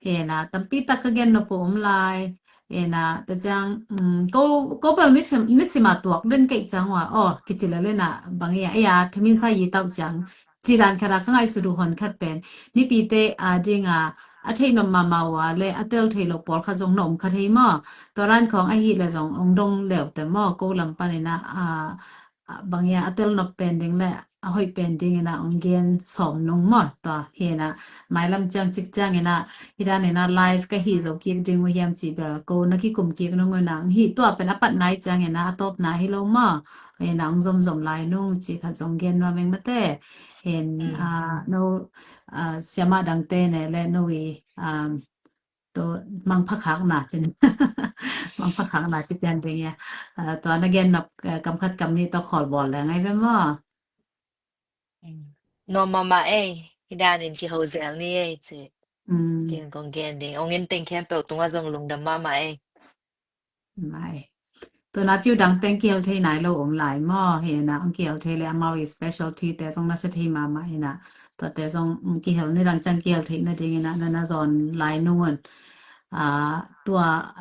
Hena, tampi tak ka gen nop uh um lai. Hena, ta ciang, um, ko, ko bel ni sim, ni sima tuak den kei ciang ua, oh, kici le lena bang ia, ia, themin sa i tau ciang. Ci dan khat a ka ngaihsut uh hon khat pen. Mipite a dinga, a theih nop mahmah ua le a tel thei lo pawlkhat zong na om kha thei maw. Tua dan khawng ahih leh zong ong dong leu te maw, ko lam panin a, a, a, bang ia a tel nop pen ding le a hoih pen dingin a ong gen sawm nung maw. Tua hi na, mailam ciang cik ciangin a, hi danin a live ka hih zo kik ding uh hiam cih bel ko na kikum kik nung uh na, ong hih tua pen a patna hi ciangin a, a tawpna hi lo maw. Hi na, ong zomzom lai nung cih khat zong gen nuam ing mate. Hen, mm, ah, no, ah, siamah dangte ne le no i, ah, tu mangpha khakna cin. Mangpha khakna kician ding ia. Ah, tua na gen nop, eh, kam khat kam nih tawh khawl bawl le ngai ve maw? Mm. Nuam mahmah ei, hi danin kiho zel ni ei ci. Mm. Tin kong gen ding. Ong in teng khempeuh tungah zong lungdam mahmah ei. Mai. Tuna piu dang teng kihel thei nai lo om lai maw. Hi na, ong kihel thei le amau i specialty te zong na sia thei mahmah hi na. Tua te zong, mm, kihel ni dang ciang kihel thei na ding hi na, na na zon lai nung un. Ah, tua,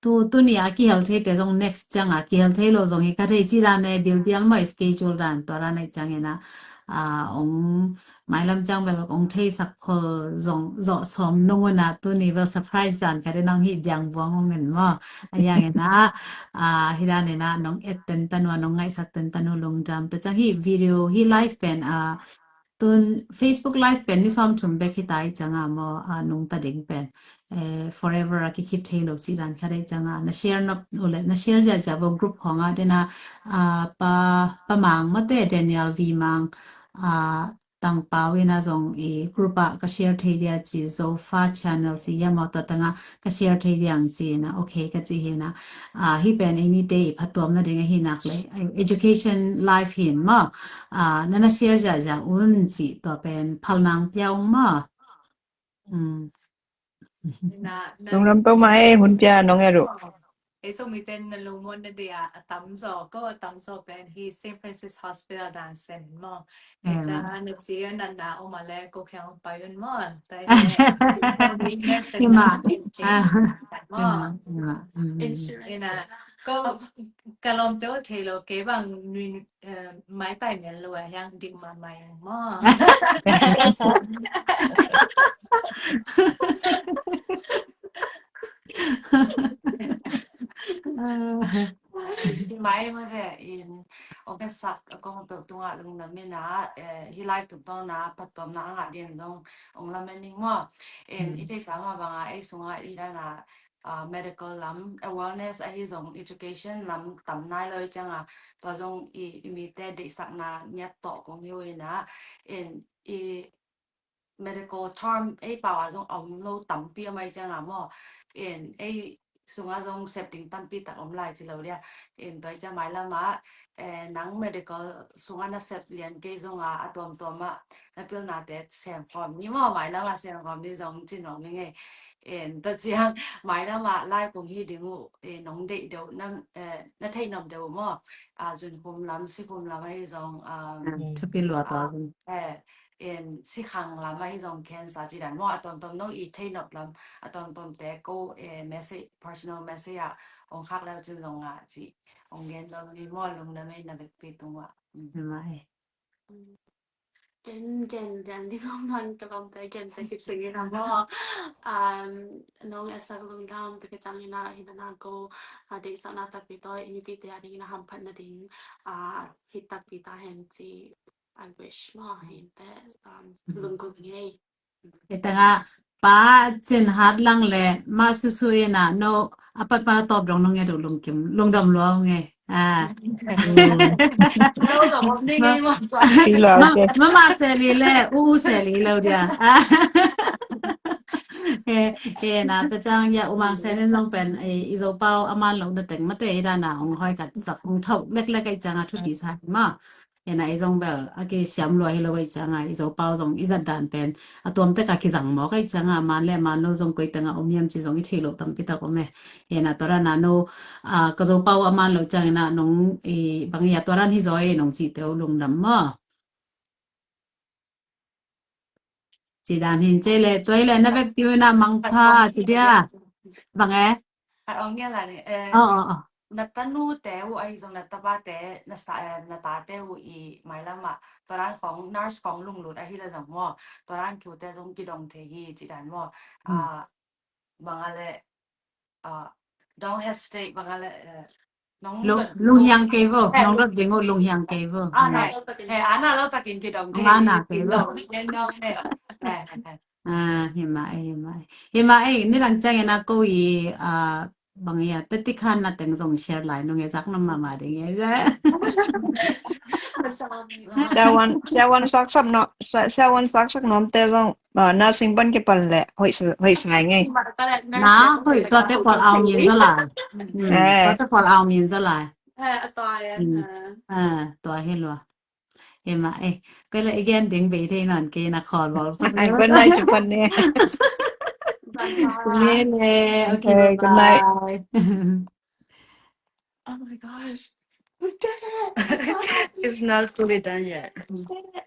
tu, tu ni a kihel thei te zong next ciang a kihel thei lo zong hi kha thei ci dan ne bilbial maw schedule dan tua dan ne ciang hi na. Ah, ong mailam ciang bel ong theisak khol zong zawh sawm nung un a tuni bel surprise dan khat in ong hih biang buang ong en maw. A yang en a, a, hi dan en a nong et tentan uh a nong ngaihsak tentan uh lungdam. Tua ciang hih video, hih live pen, a, tun Facebook live pen ni sawm thum bek hi ta i ciang a maw, a, nungta ding pen. Eh, forever a kikip thei lo cih dan khat ei ciang a, na share nop uh le, na share ziahziah vo group khawng a, den a, a, pa, pa Mang mate, Daniel V Mang, a, Tangpau in a zong i group a ka share thei dia ci, Zofa channel ci, ia maw tua tang a ka share thei dia ang ci na, okay ka ci hi na. A, hi pen ei mite i phattuamna ding ahi nak le, education live hi in maw. A, na na share ziahziah un ci, tua pen phal nang pia ung maw. Mm. Na, na, lungdam peuhmah ei, hun pia nong et uh. Ei Zomite na lungmuanna dia a tamzaw, ko a tamzaw pen hi Saint Francis Hospital dan sen maw. Ei ca na ci a na na om a le ko kheng pai un maw. Ima. Ima, ima. Mm. Ina, ko ka lawmte uh thei lo kei bang nui Eh, maitai mial lo a hiang dik mahmah ing maw. Mai mate in ong sak a kong peuh tungah lungdam ina, eh, hi live tuk tawna phattuamna a ngah ding zong ong lamen ing maw. In i theihsa mah banga ei sunga i dana, ah, medical lam, awareness ahi zong education lam tam nai lo i cianga, tua zong i, i mite deihsakna ngiat tawh kong hi uh ina, in i medical term ei pau a zong a om lo tampi a mai cianga maw, in ei sungah zong sep ding tampi tak om lai ci lo dia. In tua i cia mailam ah, eh, nang medical sungah na sep lian kei zongah a tuamtuam ah na pilnate sem khawm ni maw, mailam ah sem khawm ni zong ci nuam ing ei. In tua ciang mailam ah lai kong hi ding uh, eh, nong deih deuh na, eh, na theih nop deuh uh maw? Ah, zun khum lam, si khum lam ahi zong, ah, thupi lua tua zong. Eh, in sikhang lam ahi zong cancer ci dan maw, a tomtom no i thei nop lam, a tomtom te ko, eh, message, personal message ah ong khak leu cin zong ngah ci ong gen lom ni maw, lungdam ei na vekpi tung ah. Mai. Ken gen lian ding om nan ka lom te gen te kit sing ina maw. Um, nong esak lungdam te ke cang ina ina na ko, ah, deihsakna tapi toi i mipite a ding ina hamphatna ding, ah, hit tapi ta hen ci. I wish maw, hinte, um, lungkul ngei. Itanga pa Cin Hat Lang le ma Susu ina no apat pana top dong nong edu lungkim lungdam lua ngei. Ah. Mama seli le u seli lo dia. Eh, eh, na ta cang ya umang senin long pen, eh, i Zopau aman lo na teng mate i dana ong hoi kat sak ong thok lek lek ai canga thupi sa ma. Ena i zong bel a kisiam lua hi lo ai cianga i Zopau zong i zat dan pen a tuamtek a kizang mawk ai cianga man le man lo zong koi tengah om hiam ci zong i thei lo tampi tak om e. Ena tua dan a no, a, ka Zopau a man lo ciang ena nong i bang i a tua dan hi zaw e nong cihte uh lungdam maw? Ci dan hin ce le tua i le na vek piu ena mangpha ci dia. Bang e? At ong ngial la ni, eh, na tanute uh ahi zong na tapate na sa, eh, na tate uh i mailam ah tua dan khong nurse khong lunglut ahi la zong maw, tua dan thute zong kidong thei hi ci dan maw. Ah, bang a le, ah, don't hesitate, bang a le, eh, nong lunghiang kei vo, nong dot ding uh lunghiang kei vo. Ana lo takin kidong thei hi, ana kei vo. Ah, hi mah e, hi mah e. Hi mah e, nidang ciangin a ko i, ah, bang ia, teti khan na teng zong share lai nung e zak nam mama ding e. Siawan, siawan saksak no, siawan saksak nom te zong, ah, nursing ban kipan le, hoi sa, hoi sa ngai. Na, hoi tua te pol au min zo lai. Tua te pol au min zo lai. Ah, tua hi lua. Ema, eh, koi la i gen ding bei thei non kei na khol bol. Ai, good night, Japan ne. Ne ne, okay, bye bye. Oh my gosh. We did it! It's not fully done yet. We did it!